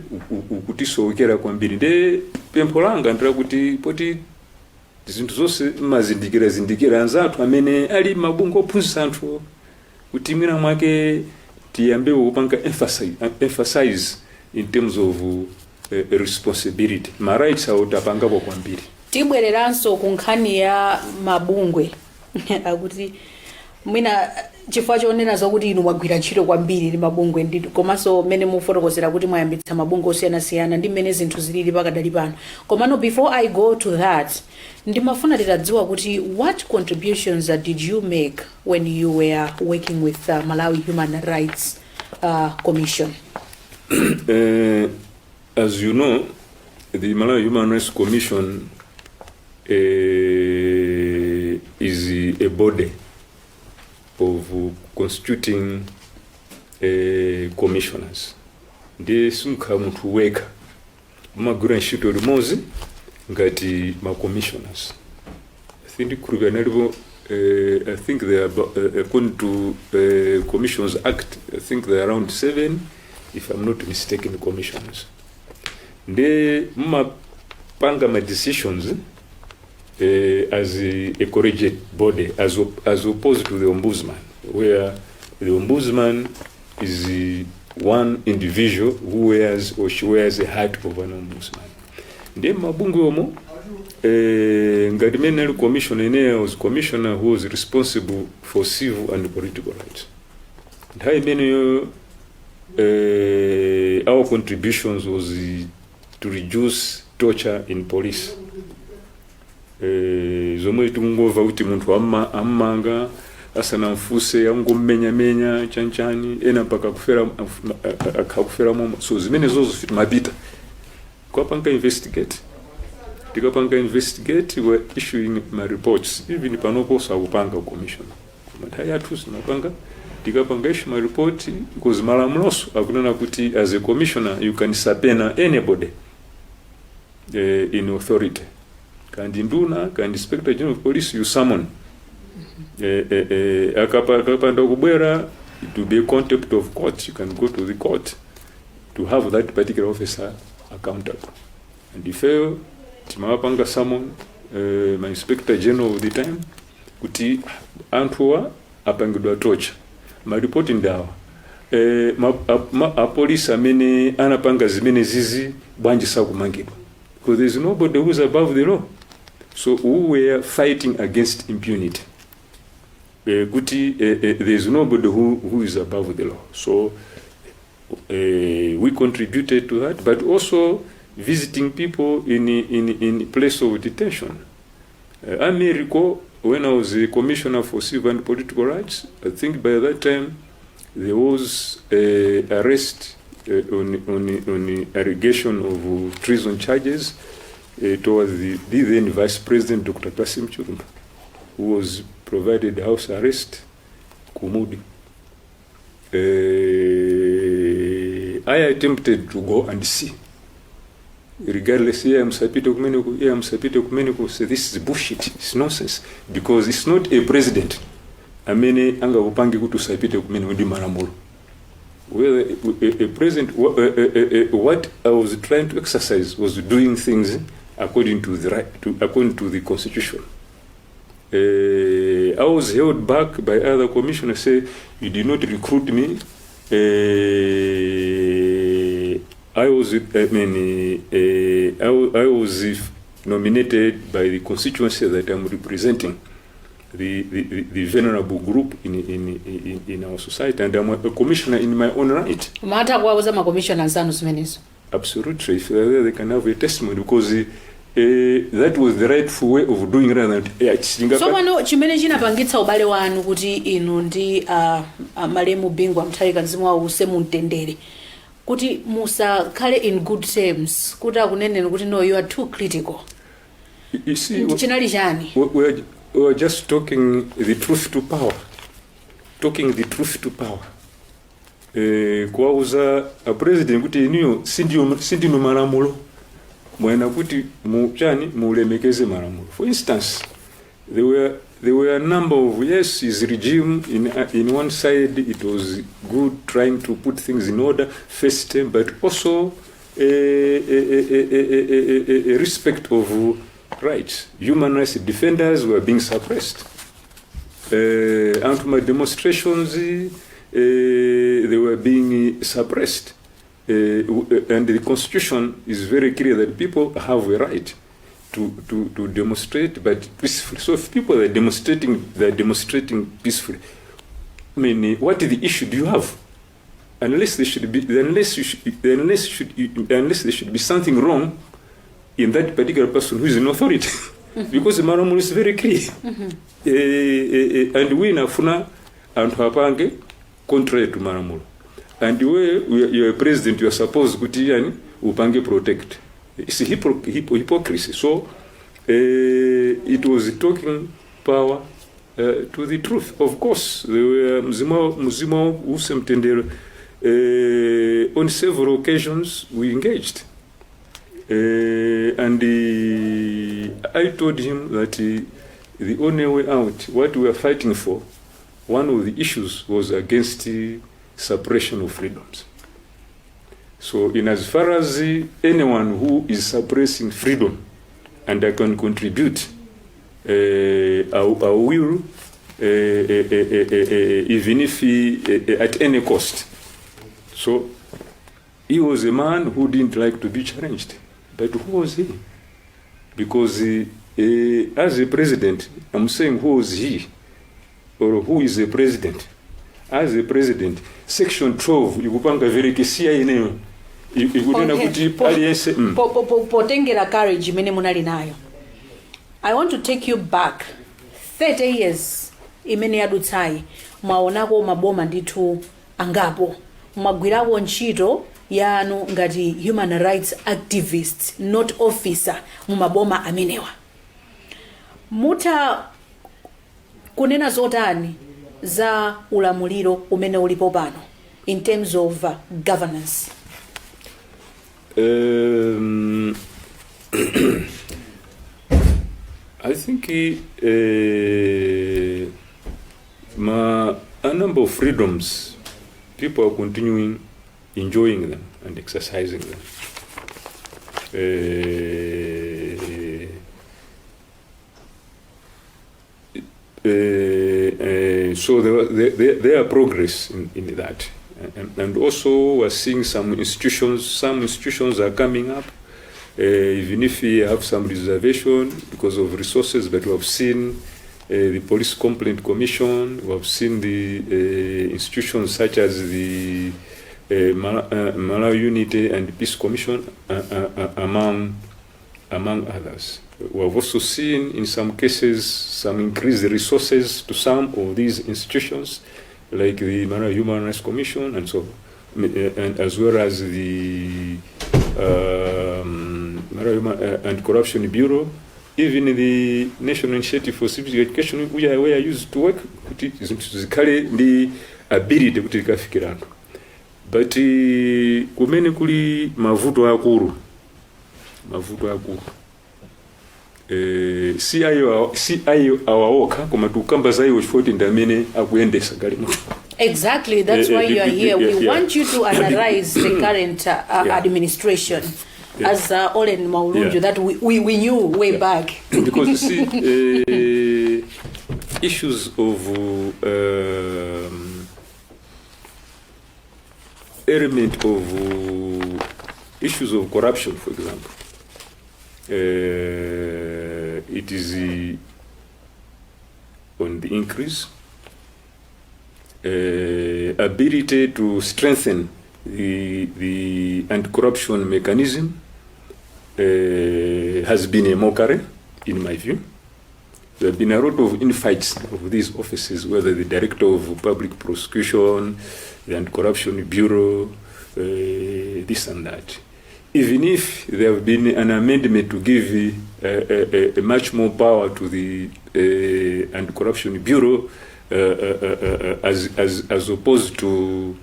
ukutisowekera kwambiri. Nde pempho langa ndilakuti poti zinthu zonse mmazindikira zindikira, anzathu amene ali mabungwe ophunzitsa anthu, kuti mwina mwake tiyambe kupanga emphasize in terms of responsibility. Ma rights awo tapangapo kwambiri. Tibwereranso ku nkhani ya mabungwe, akuti mwina chifukwa chonena zakuti inu mwagwira ntchito kwambiri ndi mabungwe ndi komanso mmene mufotokozera kuti mwayambitsa mabungwe osiyanasiyana ndi mmene zinthu zilili pakadali pano. Komano before I go to that, ndimafuna titadziwa kuti what contributions did you make when you were working with Malawi Human Rights Commission? As you know, the Malawi Human Rights Commission is a body of constituting commissioners. Ndi simukhala munthu wekha, mumagwira ntchito limodzi ngati ma commissioners. I think ndikhulupirira nalipo, I think they are according to Commissions Act, I think they are around seven, if I'm not mistaken, commissioners. Ndi mumapanga ma decisions as a collegiate body, as opposed to the ombudsman, where the ombudsman is the one individual who wears or she wears a hat of an ombudsman. Ndiye mabungwe omo, ngati mene ali commissioner, ine was commissioner who was responsible for civil and political rights. Nthawi imeneyo our contributions was to reduce torture in police. Zomwe tikungomva kuti munthu ammanga asanamfuse, angommenyamenya chanchani, ena mpaka kufera, akakufera momo. So zimene zozo timapita kwapanga investigate. Tikapanga investigate, we're issuing ma reports. Even panopo sakupanga commission, koma nthawi yathu simapanga. Tikapanga issue ma report, because malamuloso akunena kuti as a commissioner you can subpoena anybody in authority, kandi nduna, kandi inspector general of police, you summon. Akapanda kubwera, it will be a contempt of court. You can go to the court to have that particular officer accountable. And ifeyo timawapanga summon ma inspector general of the time kuti anthuwa apangidwa torture, maripoti ndawa, apolisi amene anapanga zimene zizi bwanji sakumangidwa? Because there is nobody who is above the law. So we were fighting against impunity, kuti there is nobody who is above the law. So we contributed to that, but also visiting people in place of detention. America, when I was a commissioner for civil and political rights, I think by that time there was a arrest on allegation of treason charges towards the then Vice President Dr. Cassim Chilumpha, who was provided house arrest ku Mudi. I attempted to go and see. Regardless, iye musapite kumeneko, iye musapite kumeneko, say this is bullshit, it's nonsense. Because it's not a president amene angakupange kuti usapite kumeneko ndi malamulo. Whether a president, what I was trying to exercise was doing things according to the right, according to the constitution. I was held back by other commissioners, say, "You did not recruit me." I was, I mean, I was nominated by the constituency that I'm representing, the vulnerable group in our society, and I'm a commissioner in my own right. Mumatha kuwauza makomishona anzanu zimenezo? Absolutely. If they're there, they can have a testimony because that was the rightful way of doing rather than yeah, Tsopano chimene chinapangitsa ubale wanu kuti inu ndi malemu Bingu Mutharika, mzimu wawo uuse mumtendere, kuti musakhale in good terms, kuti akuneneni kuti, "No, you are too critical," You see, chinali chani? We are just talking the truth to power. Talking the truth to power. Kuwauza a president kuti iniyo sindinu malamulo, mwena kuti muchani, mulemekeze malamulo. For instance, there were a number of, yes, his regime, in one side it was good, trying to put things in order first term, but also a respect of rights. Human rights defenders were being suppressed. Anti demonstrations, they were being suppressed. And the constitution is very clear that people have a right to demonstrate, but peacefully. So if people are demonstrating, they're demonstrating peacefully. I mean, what is the issue do you have? Unless there should be, unless you should, unless should, unless there should be something wrong in that particular person who is in authority, because the malamulo is very clear. And wina afuna anthu apange contrary to malamulo, and we you're a president, you are supposed kuti yani upange protect. It's hypocrisy. So it was talking power to the truth. Of course, there were mzimu uuse mtendere. On several occasions we engaged, and I told him that the only way out, what we are fighting for, one of the issues was against the suppression of freedoms. So in as far as anyone who is suppressing freedom and I can contribute, I will, even if he, at any cost. So he was a man who didn't like to be challenged. But who was he? Because as a president, I'm saying who was he? Or who is a president? As a president, section 12 ikupanga very clear, ineyo ikunena kuti aliyense Potengera courage imene munali nayo, I want to take you back 30 years imene yadutsayi. Mwaonako maboma ndithu angapo, mwagwirako ntchito yanu ngati human rights activist, not officer, mumaboma amenewa. Mutha kunena zotani za ulamuliro umene ulipo pano in terms of governance? I think a number of freedoms, people are continuing enjoying them and exercising them. So there are progress in that. And also we're seeing some institutions are coming up, even if we have some reservation because of resources, but we have seen the Police Complaint Commission, we have seen the institutions such as the Malawi Unity and Peace Commission, among others. We have also seen in some cases some increased resources to some of these institutions, like the Malawi Human Rights Commission and so on. and as well as the Malawi Anti-Corruption Bureau, even the National Initiative for Civic Education, where I used to work, kuti zinthu zikhale ndi ability kuti likafikira anthu. But kumene kuli mavuto akulu, mavuto akulu, si ayo awawokha, koma tikukamba za iwo chifukwa kuti ndi amene akuyendesa galimoto. Exactly, that's why you are here. We want you to analyze the current administration as Olen Maulunju that we knew way back. Because you see, issues of element of issues of corruption, for example, it is on the increase. Ability to strengthen the anti-corruption mechanism has been a mockery, in my view. There have been a lot of infights of these offices, whether the Director of Public Prosecution, the Anti-Corruption Bureau, this and that. Even if there have been an amendment to give a much more power to the Anti-Corruption Bureau, as opposed to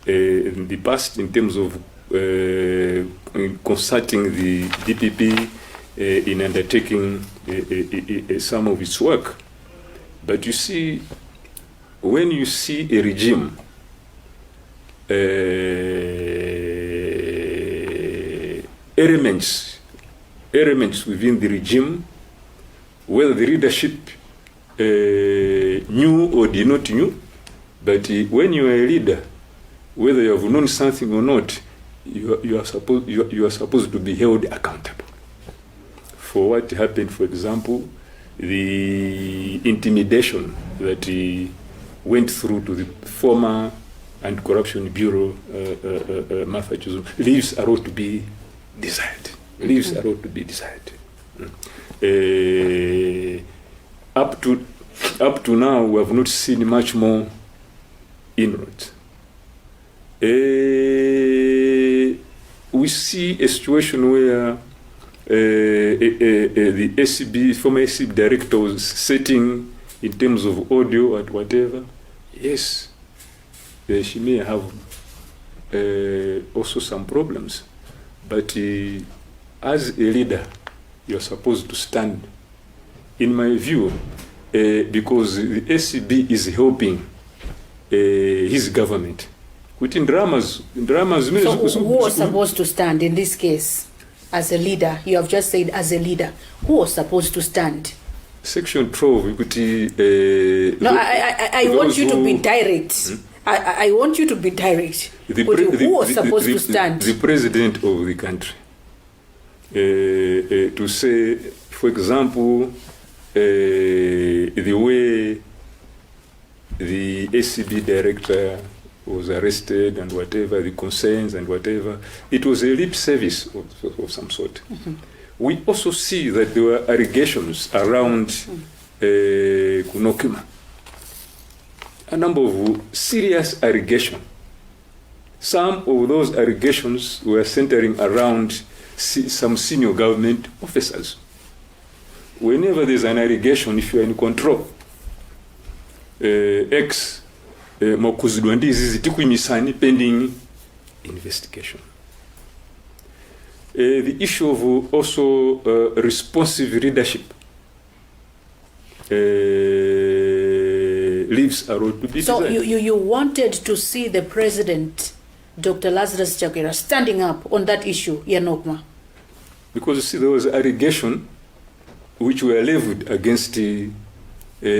in the past in terms of in consulting the DPP in undertaking some of its work. But you see, when you see a regime elements within the regime, whether the leadership knew or did not knew, but when you are a leader, whether you have known something or not, you are supposed to be held accountable for what happened. For example, the intimidation that he went through to the former Anti-Corruption Bureau, Martha Chizuma, leaves a lot to be desired. Leaves a lot to be desired. Up to now, we have not seen much more inroads. We see a situation where the ACB, former ACB director was setting in terms of audio and whatever. Yes, she may have also some problems, but as a leader, you're supposed to stand. In my view, because the ACB is helping his government. Kuti ndalama zimene So who was supposed to stand in this case as a leader? You have just said as a leader. Who was supposed to stand? Section 12 kuti No, I want those you to be direct. I want you to be direct. Kuti who was supposed to stand? The president of the country. To say, for example, the way the ACB director was arrested and whatever, the concerns and whatever, it was a lip service of some sort. We also see that there were allegations around ku NOCMA. A number of serious allegations. Some of those allegations were centering around some senior government officers. Whenever there's an allegation, if you are in control, X, mwakhudzidwa ndi izizi, tikuyimisani pending investigation. The issue of also responsive leadership leaves a lot to be So desired. you wanted to see the president, Dr. Lazarus Chakwera, standing up on that issue, ya NOCMA. Because you see, there was allegation which were leveled against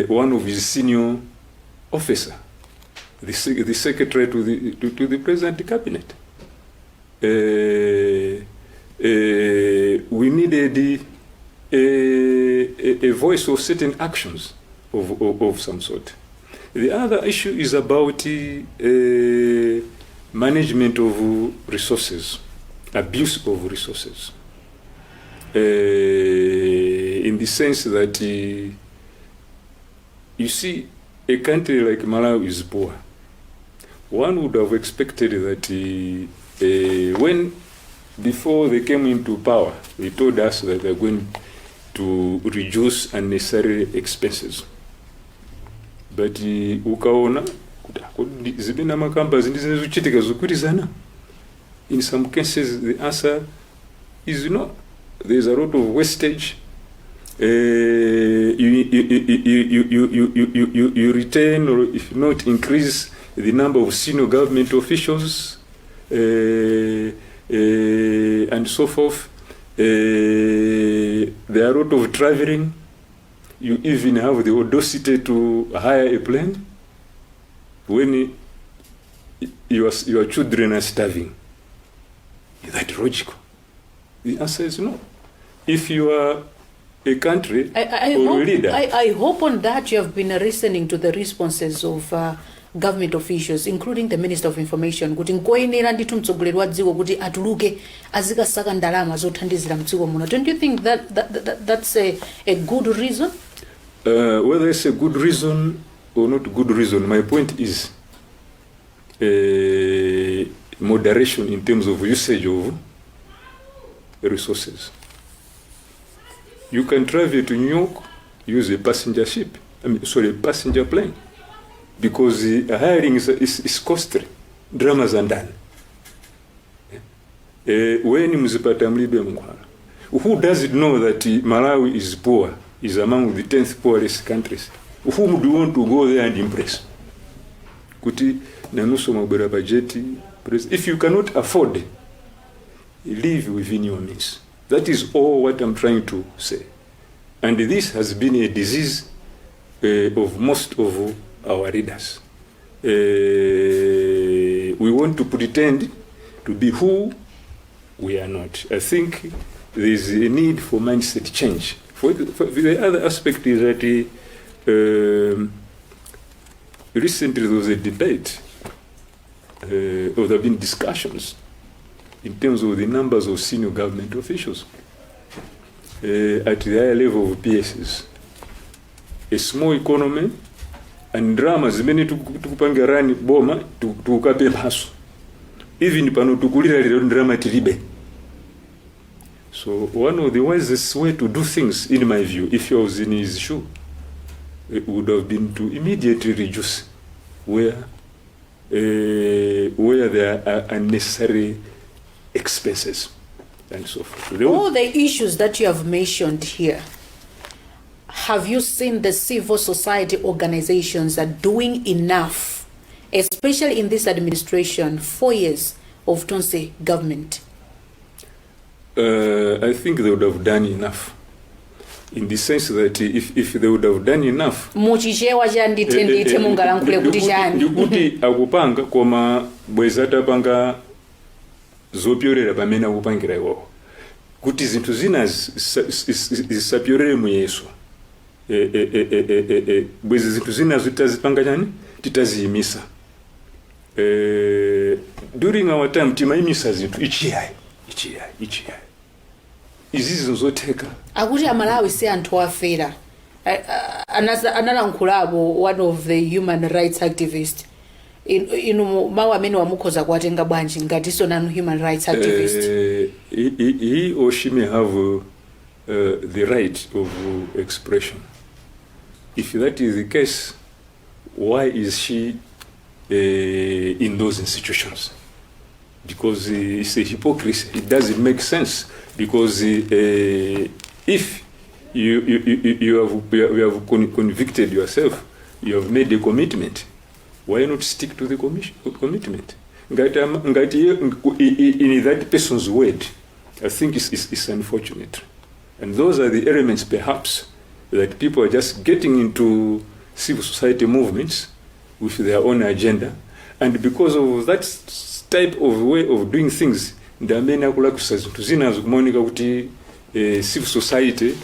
one of his senior officer, the secretary to the president cabinet. We needed a voice of certain actions of some sort. The other issue is about management of resources, abuse of resources. In the sense that you see, a country like Malawi is poor. One would have expected that when before they came into power, they told us that they're going to reduce unnecessary expenses. But ukaona kuti kodi zimene amakamba ndi zimene zikuchitika zikugwirizana? In some cases, the answer is no. There's a lot of wastage. You retain or if not increase the number of senior government officials and so forth. There are a lot of traveling. You even have the audacity to hire a plane when your children are starving. Is that logical? The answer is no. If you are a country I or hope, a leader, I hope on that you have been listening to the responses of government officials, including the Minister of Information, kuti nkoyenera ndithu mtsogoleri wa dziko kuti atuluke azikasaka ndalama zothandizira mdziko muno. Don't you think that that's a good reason? Whether it's a good reason or not good reason, my point is moderation in terms of usage of resources. You can travel to New York, use a passenger ship, I mean, sorry, a passenger plane, because the hiring is costly. Ndalama zandani. When mzipatala mulibe mankhwala. Who doesn't know that Malawi is poor, is among the 10th poorest countries? Whom do you want to go there and impress? Kuti nanunso mwabwera pa jet. If you cannot afford, live within your means. That is all what I'm trying to say. And this has been a disease of most of our leaders. We want to pretend to be who we are not. I think there is a need for mindset change. For the other aspect is that recently there was a debate, or there have been discussions in terms of the numbers of senior government officials at the higher level of PSs. A small economy and ndalama zimene tikupanga run boma tikukapemphaso. Even pano tikulira lero, ndalama tilibe. So one of the wisest way to do things, in my view, if I was in his shoe, it would have been to immediately reduce where there are unnecessary expenses and so forth. All the issues that you have mentioned here, have you seen the civil society organizations are doing enough, especially in this administration, 4 years of Tonse government? I think they would have done enough. In the sense that if they would have done enough, Muchichewa cha ndithe ndithe mungalankhule kuti chani? Ndikuti akupanga, koma bwezi atapanga zopyolera pamene akupangira iwowo kuti zinthu zina zisapyolere muyeso. Bwezi zinthu zinazo titazipanga chani, titaziyimisa. During our time timayimisa zinthu, ichiyayi, ichiyayi, ichiyayi, izizi zotheka. Akuti Amalawi si anthu afera. Analankhulapo one of the human rights activist. Inu mawu amene wamukhoza kuwatenga bwanji ngatinso nanu human rights activist? He or she may have the right of expression. If that is the case, why is she in those institutions? Because it's a hypocrisy. It doesn't make sense. Because if you have convicted yourself, you have made a commitment, why not stick to the commitment? Ngati in that person's word, I think it's unfortunate. And those are the elements perhaps that people are just getting into civil society movements with their own agenda. And because of that type of way of doing things, ndi amene akulakwisa zinthu zinazo kumaoneka kuti civil society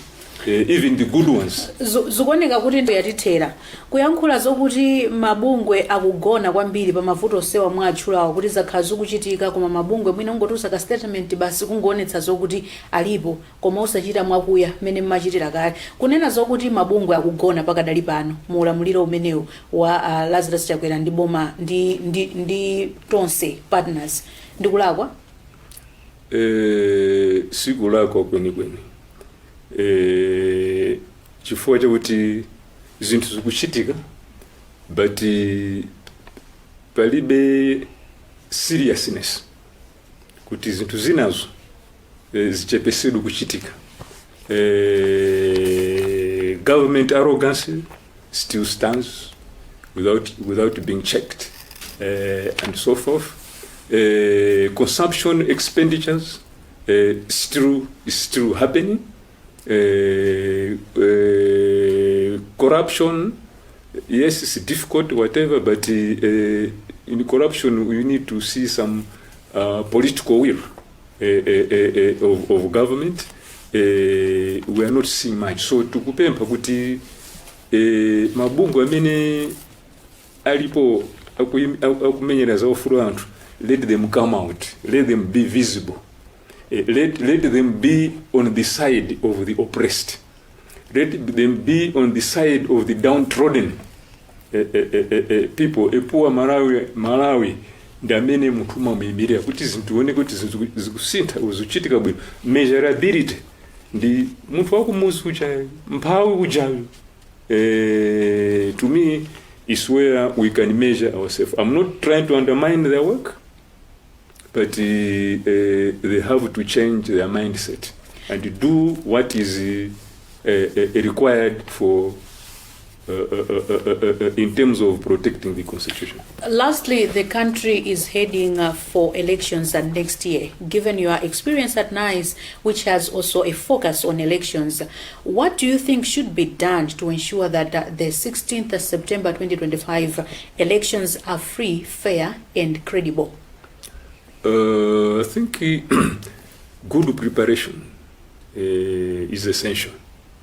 Even the good ones. Zikuoneka kuti ndo yatithera kuyankhula zokuti mabungwe akugona kwambiri pa mavuto osewa mwatchulawo, kuti zakhala zikuchitika koma mabungwe mwina ungotulutsa ka statement basi, kungoonetsa zokuti alipo koma usachita mwakuya mmene mmachitira kale. Kunena zokuti mabungwe akugona pakadali pano mu ulamuliro umenewu wa Lazarus Chakwera ndi boma ndi Tonse Partners, ndikulakwa? Sikulakwa kwenikweni, chifukwa chakuti zinthu zikuchitika, but palibe seriousness kuti zinthu zinazo zichepesedwe kuchitika. Government arrogance still stands without being checked and so forth. Consumption expenditures still is still happening. Corruption, yes, it's difficult, whatever, but in corruption you need to see some political will of government. We are not seeing much, so tikupempha kuti mabungwe amene alipo akumenyera za ufulu anthu, let them come out, let them be visible, let them be on the side of the oppressed, let them be on the side of the downtrodden people. A poor Malawi, Malawi ndi amene munthu umamuyimirira kuti zinthu uone kuti zinthu zikusintha, zikuchitika bwino. Measurability ndi munthu wakumuzi ujayo, mphawi ujayo. To me is where we can measure ourselves. I'm not trying to undermine their work, but they have to change their mindset and do what is required for in terms of protecting the constitution. Lastly, the country is heading for elections next year. Given your experience at NICE, which has also a focus on elections, what do you think should be done to ensure that the 16th September 2025 elections are free, fair, and credible? I think good preparation is essential,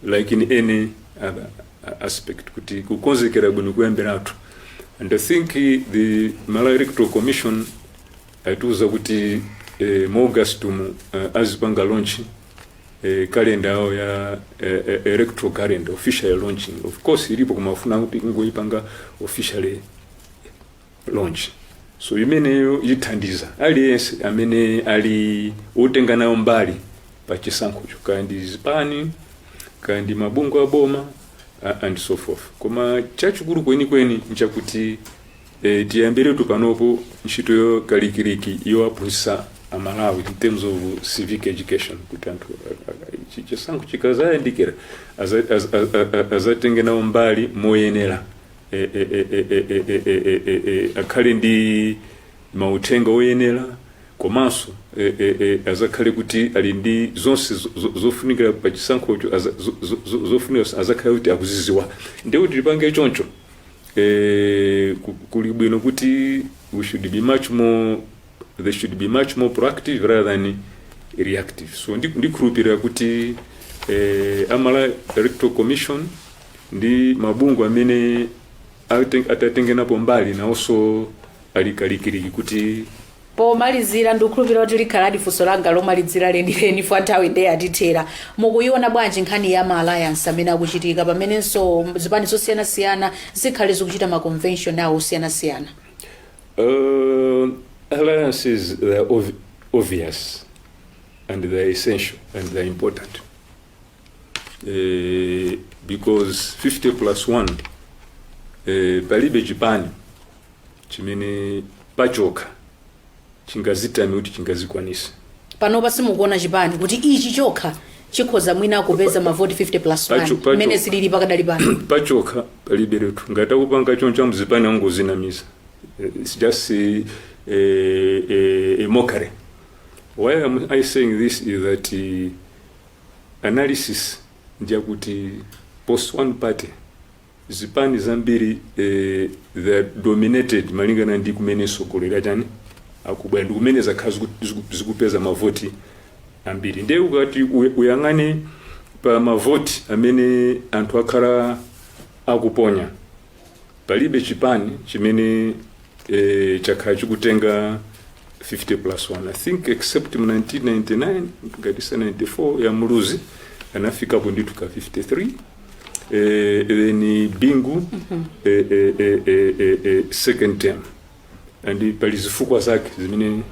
like in any other aspect, kuti kukonzekera bwino kuyambiratu. And I think the Malawi Electoral Commission atiuza kuti mu August mu azipanga launch calendar yawo ya electoral calendar, official launching. Of course ilipo, kumafuna kuti kungoyipanga officially launch. So imeneyo ithandiza aliyense amene ali wotenga nayo mbali pa chisankhocho, kaya ndi zipani, kaya ndi mabungwe aboma and so forth. Koma chachikulu kwenikweni nchakuti tiyambiretu panopo ntchito yo kalikiliki yowaphunzitsa Amalawi in terms of civic education, kuti anthu chisankho chikazayandikira azatenge nawo mbali moyenera, akhale ndi mauthenga oyenera, komanso azakhale kuti ali ndi zonse zofunikira pa chisankhocho, zofunikira azakhale kuti akuziziwa. Ndiye kuti tipange choncho, kuli bwino kuti we should be much more they should be much more proactive rather than reactive. So ndikhulupirira kuti a Malawi Electoral Commission ndi mabungwe amene atatengenapo mbali nawonso ali kalikiliki kuti Pomalizira, ndikukhulupirira kuti likhaladi funso langa lomalizira lenileni fwa nthawi ndiye atithera. Mukuiona bwanji nkhani ya ma alliance amene akuchitika pamenenso zipani zosiyanasiyana zikhale zikuchita ma convention awo osiyanasiyana? Alliances, they are obvious and they are essential and they are important, because 50 plus 1, palibe chipani chimene pachokha chingazitame kuti chingazikwanise. Panopa simukuona chipani kuti ichi chokha chikhoza mwina kupeza mavoti 50 plus 1 mmene zilili pakadali pano? Pachokha palibe letu. Ngati akupanga choncho mzipani, angozinamiza. It's just a mockery. Why am I saying this is that analysis ndiyakuti post one party, zipani zambiri they are dominated malingana ndi kumene sogolera chani akubwera, ndi kumene zakhala zikupeza mavoti ambiri. Ndiye ukati uyang'ane Pa mavoti amene anthu akhala akuponya, palibe chipani chimene chakhala chikutenga 50 plus 1, I think, except mu 1999, ngati sa 94 ya Muluzi, anafikapo ndithu ka 53. Then Bingu, second term, and pali zifukwa zake zimene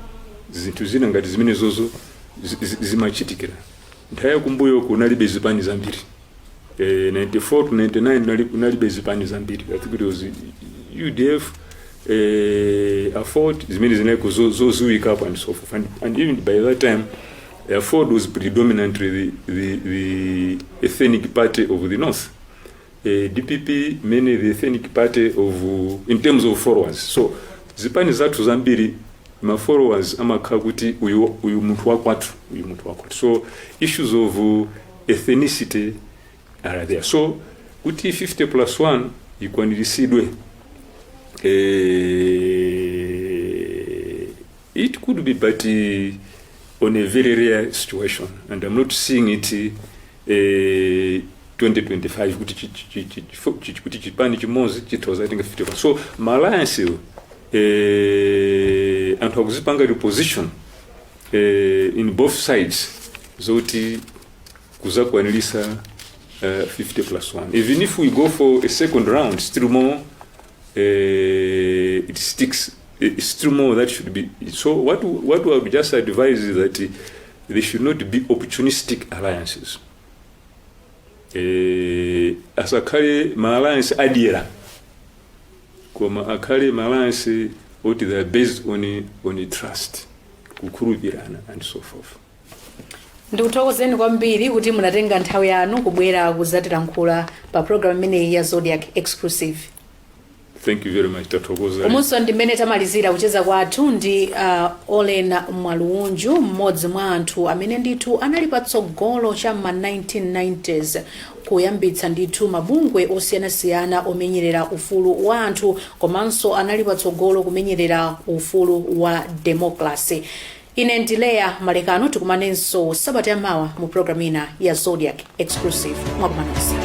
zinthu zina ngati zimene zozo zimachitikira. Nthawi yakumbuyo kunalibe zipani zambiri. 94 to 99 kunalibe zipani zambiri. I think it was UDF, AFORD, zimene zinaliko zoziwikapo and so forth. And even by that time, AFORD was predominantly the ethnic party of the north, DPP mainly the ethnic party of, in terms of followers. So zipani zathu zambiri, ma followers amakhala kuti uyu, uyu munthu wakwathu, uyu munthu wakwathu. So issues of ethnicity are there. So kuti 50 plus 1 ikwaniritsidwe, it could be, but on a very rare situation, and I'm not seeing it 2025 kuti kuti chipani chimodzi chithoza kutenga 50. So ma alliance, anthu akuzipanga reposition in both sides zoti kuzakwanirisa 50 plus 1. Even if we go for a second round, still more, it sticks, it's still more that should be. So what I would just advise is that there should not be opportunistic alliances. Asakhale ma alliance adyera, koma akhale ma alliance oti they are based on trust, kukhulupirana and so forth. Ndikuthokozeni kwambiri kuti munatenga nthawi yanu kubwera kudzatilankhula pa program imeneyi ya Zodiak Exclusive. Thank you very much, tathokoza. Umunso ndimene tamalizira kucheza kwathu ndi Olen Mwaluunju, mmodzi mwa anthu amene ndithu anali patsogolo cha ma 1990s kuyambitsa ndithu mabungwe osiyanasiyana omenyerera ufulu wa anthu, komanso anali patsogolo kumenyerera ufulu wa democracy. Ine ndi Leya Malekano. Tikumanenso sabata yamawa mu programu ina ya Zodiak Exclusive. Mwakumanonse.